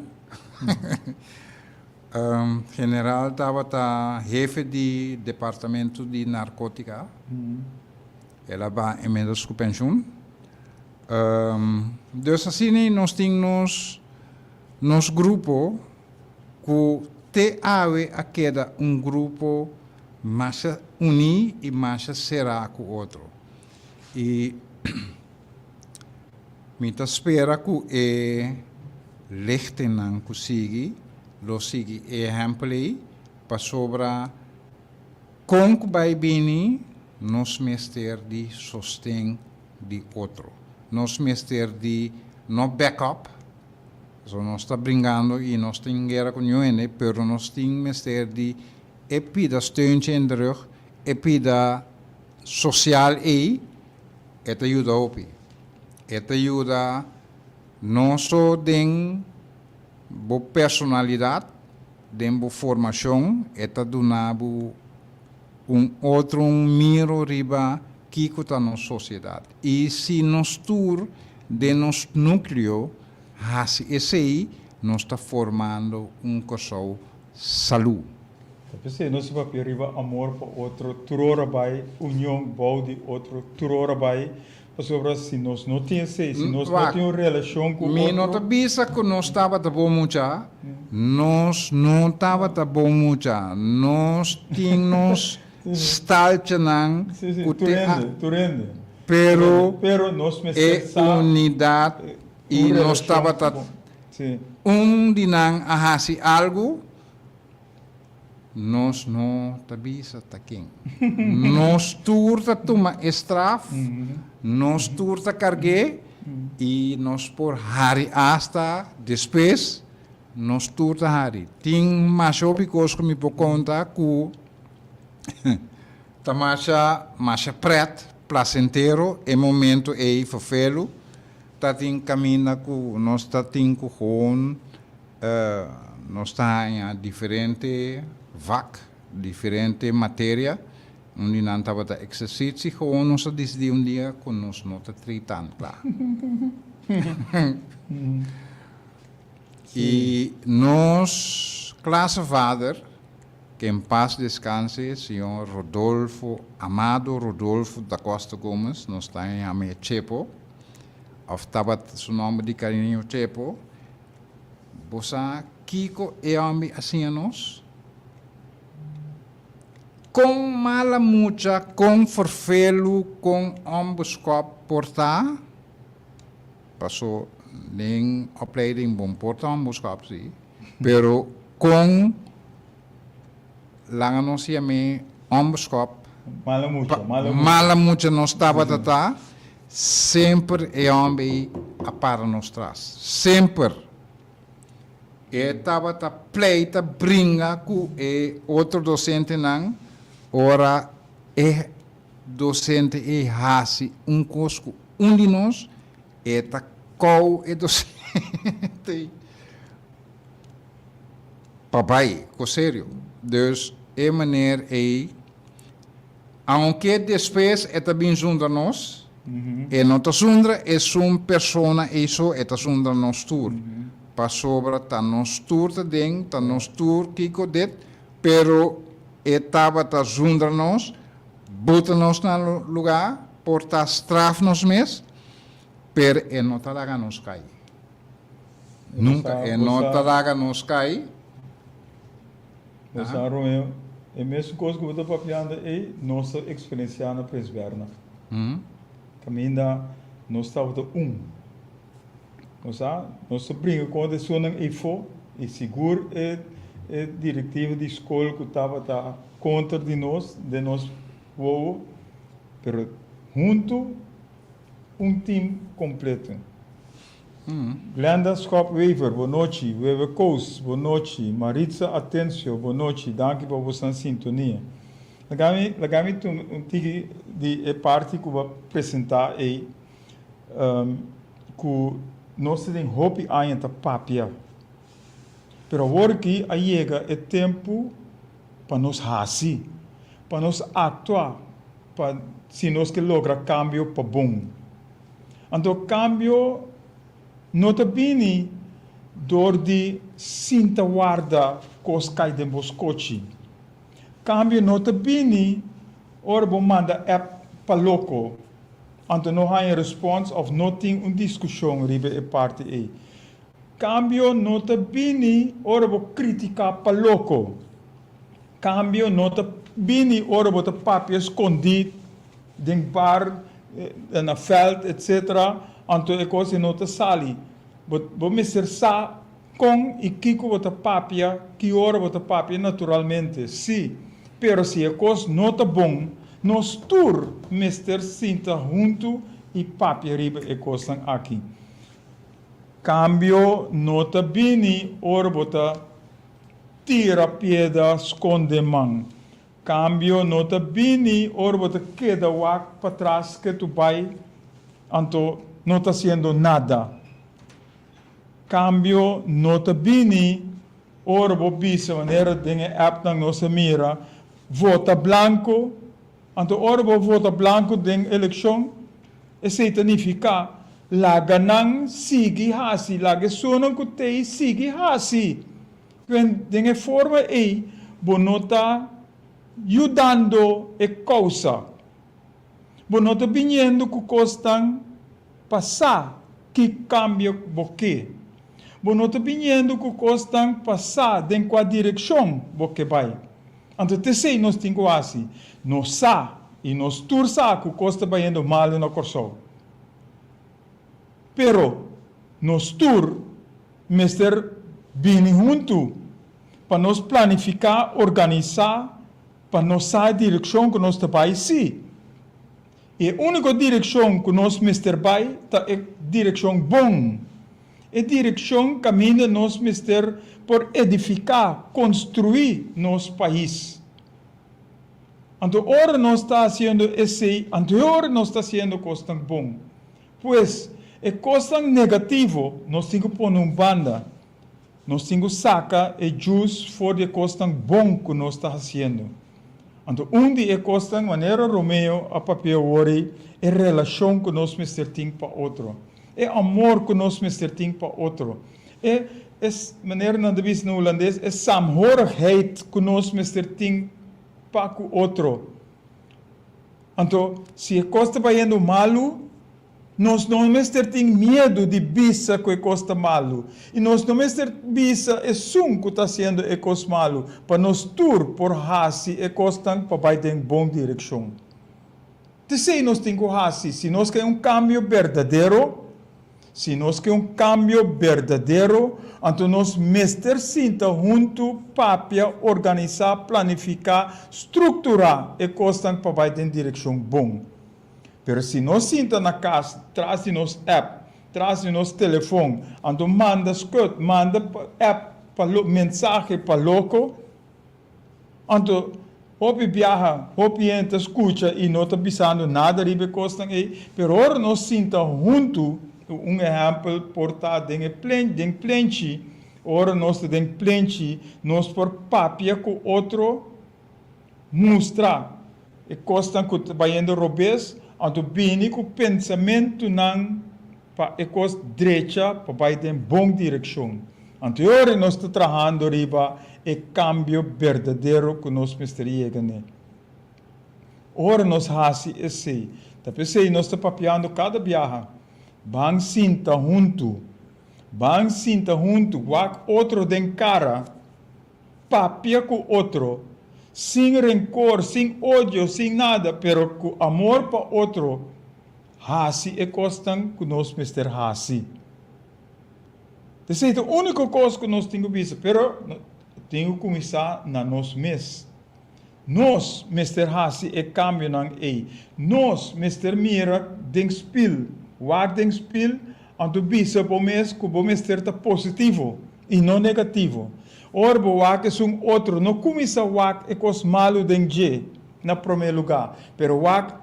General tabata hefe di departamento di narcotica. El a baha inmiddels ku penshun. Dus asina nos tin nos nos grupo ku te awe a keda un grupo masha uní i masha será ku otro. I mi ta spera ku e lichtingnan ku sigui lo sigui e ehèmpel ei pasobra kon ku bai bini nos mester di sosten di otro. Nos mester di no back up, pasobra nos ta bringando y nos tin guera cu niun hende, pero nos tin mester di e pida steuntje in de rug, e pida social ey, e ta yuda hopi. E ta yuda no so den bo personalidad, den bo formacion, e ta duna bo un otro un miro riba kiko ta nos sosiedat. I si nos tur den nos núkleo hasi esei, nos ta formando un Kòrsou salú. Ta p'esei nos ta papia riba amor pa otro tur ora bai, union bou di otro tur ora bai, pasobra si nos no tin esei, si nos no tin un relashon ku otro. Mi no ta bisa ku nos tabata bon mucha, nos no tabata bon mucha, nos tin nos stalchanan ku te a. Tur hende, Pero e unidat i nos tabata un di nan a hasi algu, nos no ta bisa ta ken. Nos tur ta tuma e straf, nos tur ta karg'é i nos por hari asta despues, nos tur ta hari. Tin masha hopi kos ku mi por konta ku Ta masha masha pret, placentero, e momento ei ferfelu, ta tin caminda cu nos ta tin cu gewoon nos ta haña diferente vak, diferente materia, un di nan tabata exercitie, gewoon nos a dicidi un dia cu nos no ta tritan cla. Y nos klasevader, Que en paz descanse señor Rodolfo Amado Rodolfo da Costa Gomez, nos ta yam'e Chepo, of tabat su nomber di cariño Chepo, bo sa kico e homber a siña nos? Con mala mucha, con ferfelu, con onbeskop por ta, paso den opleiding bon por ta onbeskop si, Pero kon laga nos yam'é òmberskòp, Mala mucha, mala mucha. mala mucha nos tabata ta, semper e hòmber ei a para nos tras. Semper. E tabata pleita, bringa ku e otro dosentenan ora e dosente ei hasi un kos ku un di nos, E ta kou e docente pa bai ku serio. Dus e meneer ei, aunke despues e ta bin zundra nos, e no ta zundra esun persona ei so, e ta zundra nos tur. Pasobra ta nos tur ta den, ta nos tur kiko dit, pero e tabata zundra nos, buta nos na luga, por ta straf nos mes, Per e no ta laga nos kai. Nunka e no ta laga nos kai. Bo sa Romeo, e mesun kos ku bo ta papiando ei, nos ta eksperensiá na Prins Bernhard. Kaminda nos tabata un. Bo sa, nos ta bringa kontra esunnan eifó i sigur e e direktiva di skol ku tabata kontra di nos den nos wowo, pero huntu Un team completo. Glenda Schop Wever, bo nochi. Wewe Koos, bo nochi. Maritza Atencio, bo nochi. Danki pa bosan sintonia. Laga mi, laga mi tuma un tiki di e parti ku bo a presentá ei, ku nos ta den hopi aña ta papia. Pero awor aki a yega e tempu pa nos hasi, pa nos aktua. Pa si nos ke logra kambio pa bon. Anto kambio no ta bini dor di sinta warda kos kai den bo skochi. Kambio no ta bini ora bo manda app pa loko. Anto no haña respons òf no tin un diskushon riba e parti ei. Kambio no ta bini ora bo kritiká pa loko. Kambio no ta bini ora bo ta papia skondí den bar, na vèlt, etsetera, anto e kos ei no ta sali. Bo bo mester sa kon i kiko bo ta papia, ki ora bo ta papia naturalmente, sí. Pero si e kos no ta bon, nos tur mester sinta huntu i papia riba e kosnan aki. Kambio no ta bini ora bo ta tira piedra skonde man. Kambio no ta bini ora bo ta keda wak patras ke tu bai anto no ta hasiendo nada. Kambio no ta bini ora bo bisa manera den e appnan nos a mira, vota blanco, anto ora bo vota blanco den elekshon esei ta nifiká laga nan sigui hasi, laga esunnan ku t'ei sigui hasi. Den e forma ei bo no ta yudando e kousa. Bo no ta biniendo ku kosnan pa sa ki kambio bo ke. Bo no ta biniendo ku kosnan pa sa den kua direkshon bo ke bai. Anto t'esei nos tin ku hasi. Nos sa i nos tur sa ku kos ta bayendo malu na Kòrsou. Pero nos tur mester bini huntu pa nos planifiká, organisá pa nos sa e direkshon ku nos ta bai. Sí, e úniko direkshon ku nos mester bai ta e direkshon bon, e direkshon kaminda nos mester por edifiká, konstruí nos pais. Anto ora nos ta hasiendo esei, anto e ora nos ta hasiendo kosnan bon. Pues, e kosnan negativo nos tin ku pone un banda. Nos tin ku saka e djus for di e kosnan bon ku nos ta hasiendo. Anto un di e kosnan, manera Romeo a papia awor ei, e relashon ku nos mester tin pa otro. E amor ku nos mester tin pa otro. E, e, manera nan ta bisa na hulandes, e saamhorigheid ku nos mester tin pa ku otro. Anto, si e kos ta bayendo malu, nos no mester tin miedu di bisa ku e kos ta malu. I nos no mester bisa esun ku ta hasiendo e kos malu, pa nos tur por hasi e kosnan pa bai den bon direkshon. T'esei nos tin ku hasi si nos ke un kambio berdadero. Si nos ke un kambio berdadero, anto nos mester sinta huntu, papia, organisá, planifiká, strukturá e kosnan pa bai den direkshon bon. Pero si nos sinta na kas tras di nos app, tras di nos telefon, anto manda skut, manda app pa mensahe pa loko, Anto, hopi biaha, hopi hende ta skucha i no ta bisando nada riba e kosnan ei, pero ora nos sinta huntu, un ehèmpel por ta den e plen, den plenchi, ora nos ta den plenchi, nos por papia ku otro, mustra e kosnan ku ta bayendo robes, anto bini ku pensamentunan pa e kos drecha pa bai den bon direkshon. Anto e ora nos ta trahando riba e kambio berdadero ku nos mester yega n'e. Ora nos hasi esei, ta p'esei nos ta papiando kada biaha, Ban sinta huntu, ban sinta huntu, wak otro den kara, papia ku otro, sin renkor, sin odio, sin nada, pero ku amor pa otro, Hasi e kosnan ku nos mester hasi. Esei ta úniko kos ku nos tin ku bisa, pero tin ku kuminsá na nos mes. Nos mester hasi e kambionan ei. Nos mester mira den spil, wak den spil, anto bisa bo mes ku bo mester ta positivo i no negativo. Ora bo wak esun otro, no kuminsá wak e kos malu den dje na promé lugá, pero wak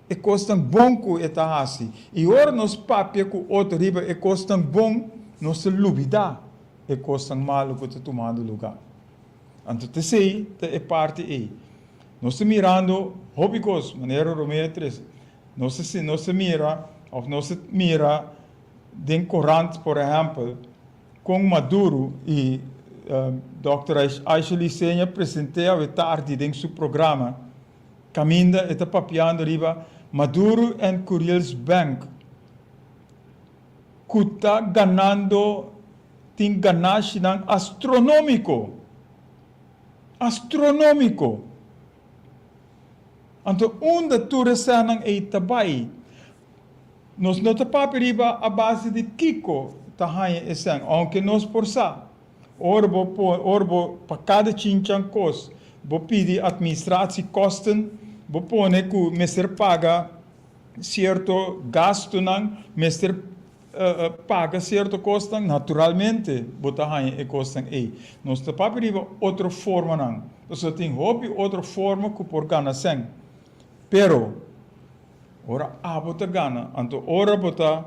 e kosnan bon ku e ta hasi. I ora nos papia ku otro riba e kosnan bon, nos ta lubidá e kosnan malu ku ta tumando lugá. Anto t'esei ta e parti ei. Nos ta mirando hopi kos, manera Romeo 3. Nos ta nos ta mira òf nos ta mira den korant, por ehèmpel, kon Maduro i dòkter Aisha Liseña present'é awe tardi den su programa. Kaminda e ta papiando riba. Maduro en Curiels Bank ku ta ganando tin ganashinan astronómiko. Astronómiko! Anto unda tur esènan ei ta bai? Nos no ta papia riba a base di kiko ta haña esèn, ounke nos por sa. Ora bo pone, ora bo pa kada chinchan kos bo pidi administratiekosten, bo pone ku mester paga sierto gastunan, mester paga sierto kosnan, naturalmente bo ta haña e kosnan ei. Nos ta papia riba otro formanan, pasobra tin hopi otro forma ku por gana sèn. Pero ora abo ta gana, anto ora bo ta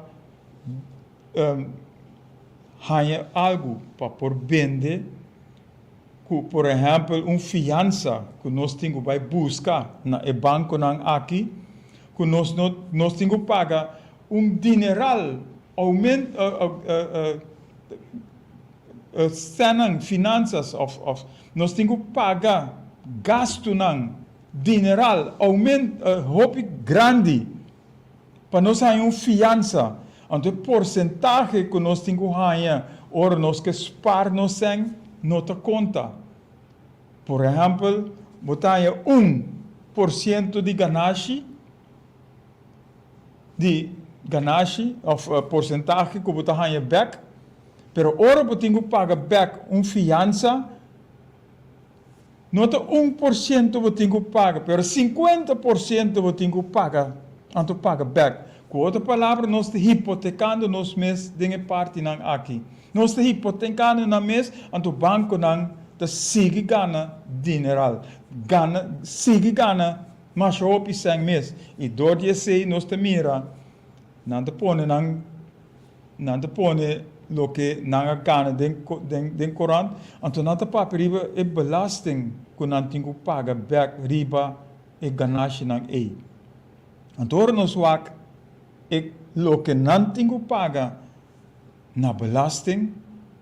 haña algu pa por bende, ku por ehèmpel un fiansa ku nos tin ku bai buska na e bankonan aki, ku nos no nos tin ku paga un dineral oument sènnan, finansas òf òf nos tin ku paga gastunan dineral oument hopi grandi Pa nos haña un fiansa, anto e porsentahe ku nos tin ku haña ora nos ke spar nos sèn no ta konta. Por ehèmpel, bo ta haña 1% di ganashi, di ganashi òf porsentahe ku bo ta haña bèk, pero ora bo tin ku paga bèk un fiansa, No ta 1% bo tin ku paga, pero 50% bo tin ku paga, anto paga bèk. Ku otro palabra, nos ta hipotekando nos mes den e partinan aki. Nos ta hipotekando nan mes, anto bankonan ta sigui gana dineral, gana, sigui gana masha hopi sèn mes. I dor di esei nos ta mira nan ta pone nan. Nan ta pone loke nan a gana den den korant, anto nan ta papia riba e belasting ku nan tin ku paga bèk riba e ganashinan ei. Anto ora nos wak e loke nan tin ku paga na belasting,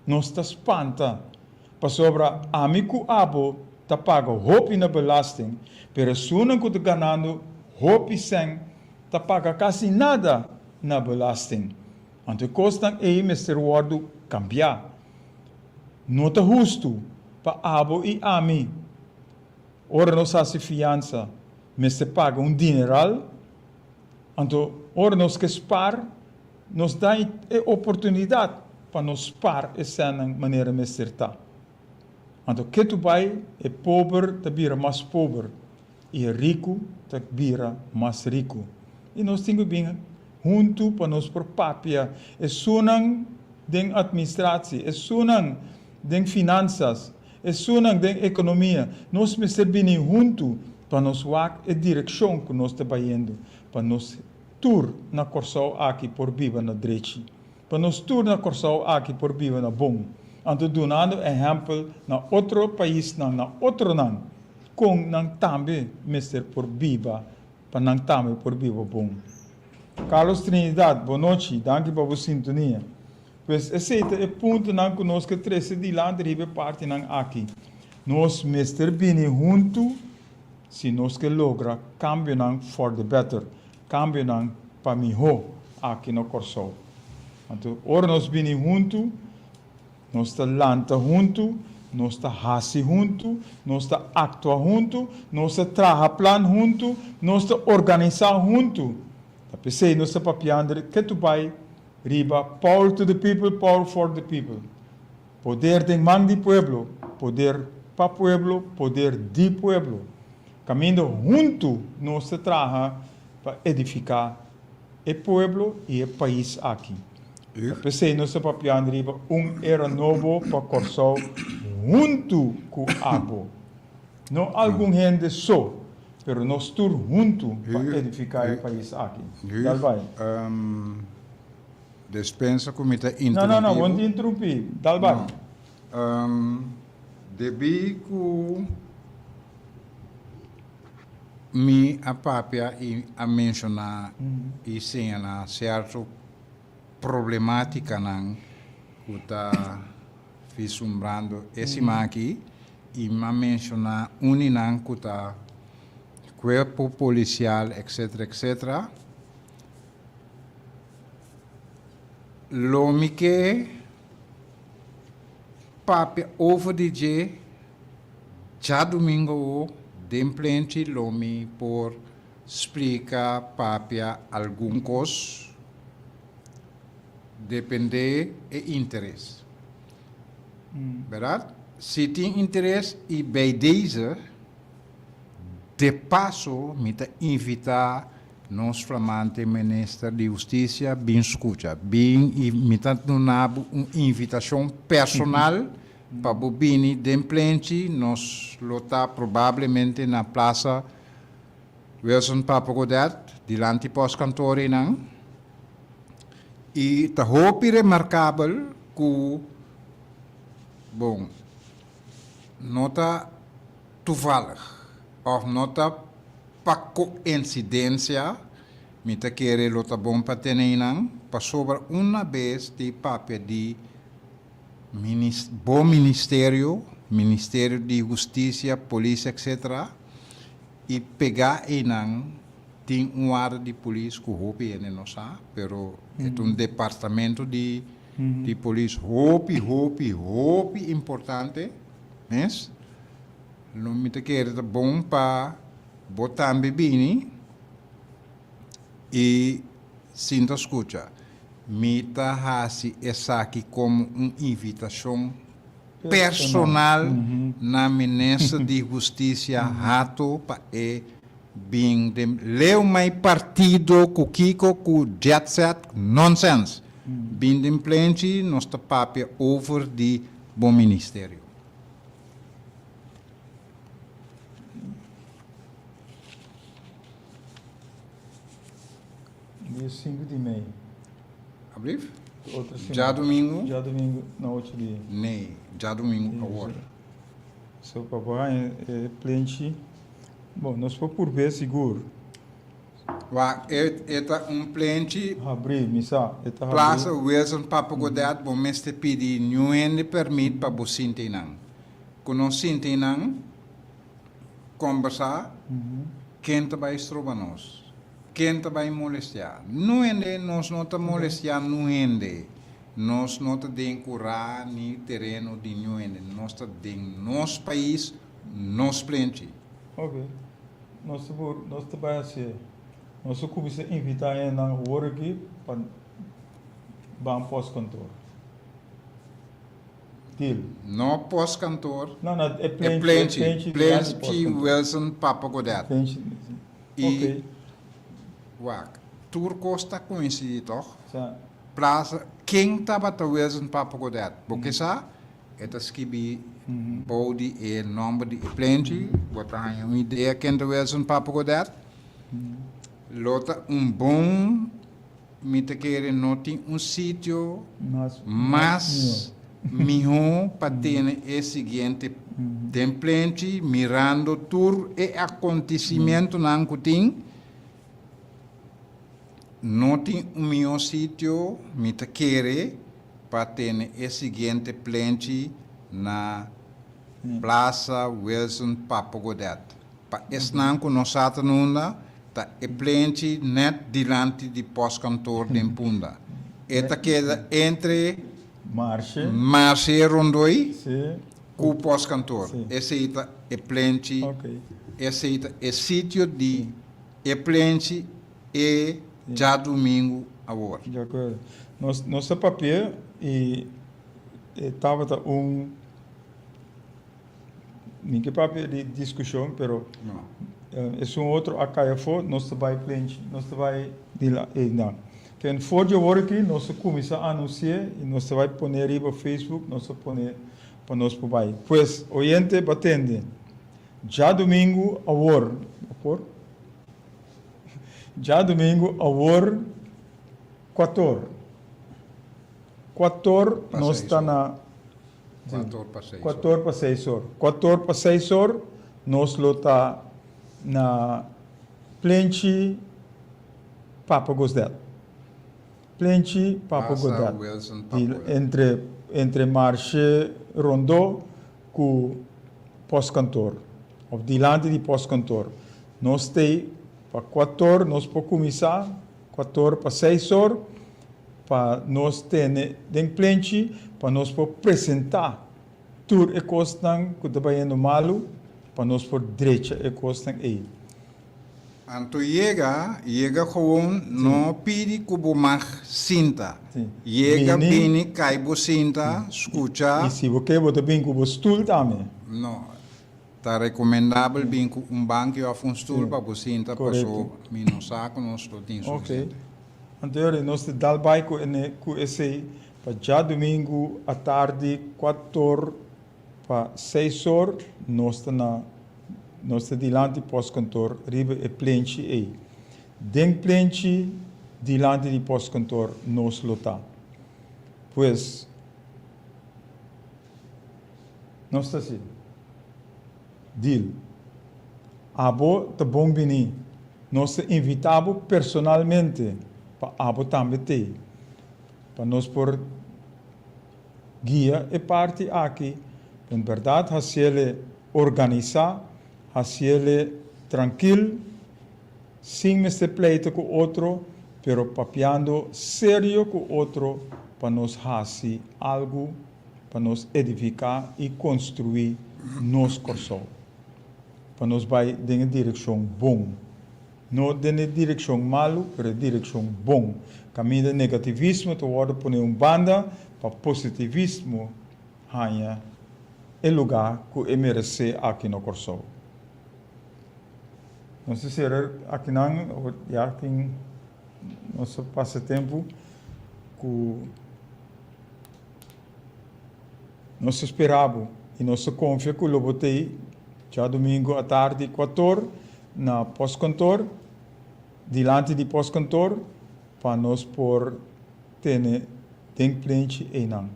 nos ta spanta, pasobra ami ku abo ta paga hopi na belasting, pero esunnan ku ta ganando hopi sèn ta paga kasi nada na belasting. Anto e kosnan ei mester wòrdu kambiá. No ta hustu pa abo i ami, ora nos hasi fiansa, mester paga un dineral. Anto ora nos ke spar, nos da e oportunidat pa nos spar e sènnan manera mester ta. Anto ketu bai e pober ta bira mas pober. I e riku ta bira mas riku. I nos tin ku bin huntu pa nos por papia esunnan den atministratie, esunnan den finansas, esunnan den ekonomia. Nos mester bini huntu pa nos wak e direkshon ku nos ta bayendo, pa nos tur na Kòrsou aki por biba na drechi, pa nos tur na Kòrsou aki por biba na bon. Anto dunando ehèmpel na otro paisnan, na otronan. Kon nan tambe mester por biba pa nan tambe por biba bon. Carlos Trinidad, bonochi, danki pa bo sintonia. Pues esei ta e puntonan ku nos ke trese dilanti riba e partinan aki. Nos mester bini huntu si nos ke logra kambionan for the better, kambionan pa mihó aki na Kòrsou. Anto ora nos bini huntu, Nos ta lanta huntu, nos ta hasi huntu, nos ta aktua huntu, nos ta traha plan huntu, nos ta organisá huntu. Ta p'esei nos ta papiando ketu bai riba power to the people, power for the people. Poder den man di pueblo, poder pa pueblo, poder di pueblo. Kaminda huntu nos ta traha pa edifiká e pueblo i e pais aki. Ta p'esei nos ta papiando riba un era nobo pa Kòrsou huntu ku abo. No algun hende so, pero nos tur huntu pa edifiká e pais aki. Dal bai. Despensa ku mi ta No, no, no, bo no ta interumpí. Dal bai. Debí ku. Mi a papia i a menshoná i señalá sierto problemátikanan ku ta visumbrando e siman aki i mi a menshoná un di nan ku ta. Cuerpo Policial etc etc. Lo mi ke papia over di dje djadumingo awo den plenchi lo mi por splika papia algun kos depende e interes. Berdad? Si tin interes y bij deze de paso mi ta invita nos flamante minister di husticia bin scucha. Bin y mi ta duna bo un invitacion personal pa bo bini den plenchi. Nos lo ta probablemente na Plaza Wilson Papa Godett dilanti postkantoor einan. Y ta hopi remarcabel cu, bon, no ta toevallig of no ta pa coincidencia, mi ta kere lo ta bon pa tene einan, pasobra una bes di papia di minis, bo ministerio, Ministerio di Husticia, Polis etc. Y pega einan tin un warda di polis cu hopi hende no sa, pero e ta un departamento di di polis hopi hopi hopi importante mes. Lo mi ta kere ta bon pa bo tambe bini y sinta scucha. Mi ta haci esaki como un invitacion personal na Minister di Husticia Hato pa e bin den leu mai partido cu kico cu jet set nonsense. Bin den plenchi nos ta papia over di bo ministerio. Dia sinku di mei. Ablief? Otro siman. Djadumingu? Djadumingu na ocho dia. Nee, djadumingu awor. So pa bo haña e plenchi, bon, nos por purbe sigur. Wak, e e ta un plenchi. Habri, mi sa, e ta habri. Plaza Wilson Papa Godet, bo mester pidi niun hende permit pa bo sinta einan. Ku nos sinta einan, kombersá, ken ta bai stroba nos? Ken ta bai molestiá? Niun hende, nos no ta molestiá niun hende. Nos no ta den kurá ni tereno di niun hende. Nos ta den nos pais, nos plenchi. Ok. Nos ta por, nos ta bai hasié. Nos ta kuminsá invitá hendenan awor aki pa ban postkantoor. Deal. No postkantoor. No, no, e plenchi, E plenchi, e plenchi dilanti plenchi postkantoor. Wilson Papa Godet. Plenchi, I ok. wak, tur kos ta koinsidí tòg? Sa. Plaza, ken tabata Wilson Papa Godet? Bo ke sa? E ta skibi bou di e nòmber di e plenchi, bo ta haña un idea ken ta Wilson Papa Godet. Lo ta un bon, mi ta kere no tin un sitio mas mihó pa tene e siguiente den plenchi mirando tur e akontisimentunan ku tin. No tin un mihó sitio, mi ta kere, pa tene e siguiente plenchi na Plaza Wilson Papo Godet. Pa esnan ku no sa ta nunda, ta e plenchi nèt dilanti di postkantoor den Punda. E ta keda entre Marshe Rondoi ku postkantoor. Esei ta e plenchi, esei ta e sitio di e plenchi e djadumingu awor. Di akuerdo. Nos nos ta papia i e tabata un mi ke papia di diskushon pero esun otro a kai afó nos ta bai plenchi nos ta bai di la einan. Ten for di awor aki nos ta kuminsá anunsi'é i nos ta bai pone riba Facebook nos ta pone pa nos por bai. Pues oyente bo a tende djadumingu awor por. Djadumingu awor kuator. Kuator nos ta na Kuator pa seis or. Kuator pa seis or. Kuator pa seis or nos lo ta na Plenchi Papa Gosdel. Plenchi Papa Plaza Godet. Wilson Papa Di Godet. entre entre Marshe Rondó ku Postkantoor of dilanti di Postkantoor. Nos t'ei pa kuator nos por kuminsá, kuator pa seis or, pa nos tene den plenchi pa nos por presentá tur e kosnan ku ta bayendo malu, pa nos por drecha e kosnan ei. Anto yega, yega gewoon, no pidi ku bo mag sinta. Yega, bini, kai bo sinta, skucha. I si bo ke bo ta bin ku bo stul tambe. No, ta rekomendabel bin ku un banki òf un stul pa bo sinta, paso mi no sa ku nos lo tin sufisiente. Anto yori nos ta dal bai ku ene ku esei pa djadumingu atardi kuator pa seis or nos ta na nos ta dilanti postkantoor riba e plenchi ei. Den plenchi dilanti di postkantoor nos lo ta. Pues nos ta si. Deal. Abo ta bon bini. Nos ta invitá bo personalmente pa abo tambe t'ei, pa nos por guia e parti aki, en bèrdat hasiele organisá, hasiele trankil, sin mester pleita ku otro, pero papiando serio ku otro pa nos hasi algu pa nos edifiká i konstruí nos Kòrsou. Pa nos bai den e direkshon bon. No den e direkshon malu, pero e direkshon bon. Kaminda negativismo ta wòrdu pone un banda pa positivismo haña e lugá ku e meresé aki na Kòrsou. Nos ta sera akinan, ya tin nos a pasa tempu ku. Nos ta spera bo i nos ta konfia ku lo bo t'ei djadumingu atardi kuator na postkantoor, dilanti di postkantoor, pa nos por tene den plenchi einan.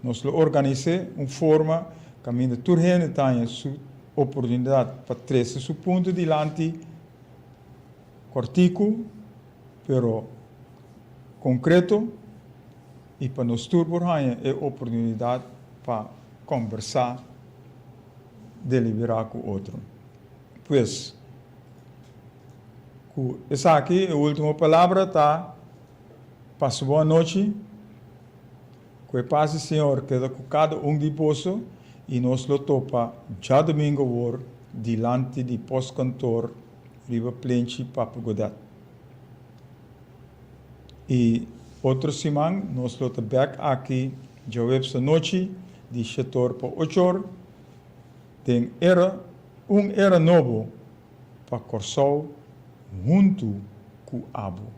Nos lo organis'é un forma kaminda tur hende ta haña su oportunidat pa trese su punto dilanti kòrtiku pero konkreto. I pa nos tur por haña e oportunidat pa kòmbersá, deliberá ku otro. Pues, ku esaki e último palabra ta, Pasa bon anochi, ku e pas di Señor keda ku kada un di boso i nos lo topa djadumingu awor dilanti di postkantoor riba plenchi Papa Godet. I otro siman nos lo ta bek aki djaweps anochi di shetor pa ochor den era un era nobo pa Kòrsou huntu ku abo.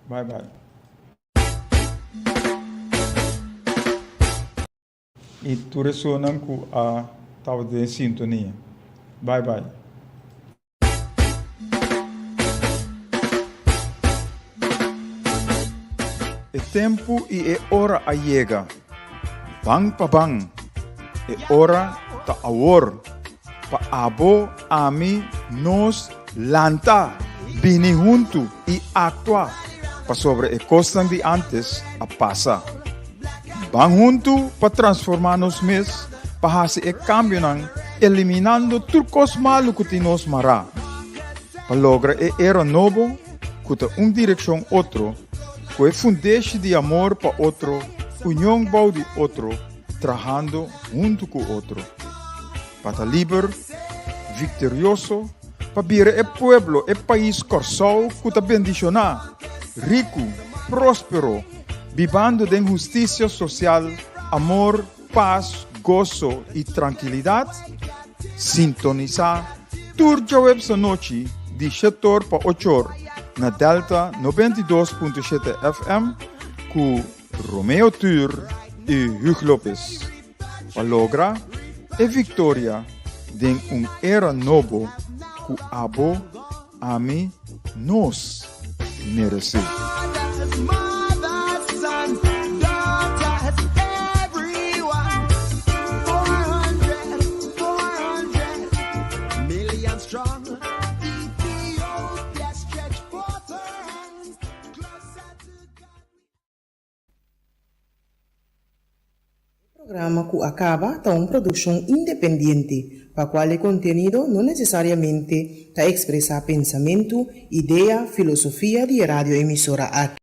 Bai bai. I tur esunnan ku a tabata den sintonia. Bai bai. E tempu i e ora a yega. Ban pa ban. E ora ta awor. Pa abo, ami, nos, lanta, bini huntu i aktua, pasobra e kosnan di ántes a pasa. Ban huntu pa transformá nos mes, pa hasi e kambionan, eliminando tur kos malu ku tin nos mará, pa logra e era nobo ku ta un direkshon otro, ku e fundeshi di amor pa otro, union bou di otro, trahando huntu ku otro. Pa ta liber, viktorioso, pa bira e pueblo, e pais Kòrsou ku ta bendishoná, riku, próspero, bibando den hustisia sosial, amor, pas, goso i trankilidat, sintonisá tur djaweps anochi di shetor pa ochor na Delta 92.7 FM ku Romeo Tur i Hugh Lopez pa logra e viktoria den un era nobo ku abo, ami, nos meresé. Programa ku a kaba ta un produkshon independiente, pa kual e kontenido no nesesariamente ta ekspresá pensamentu, idea, filosofia di e radioemisora aki.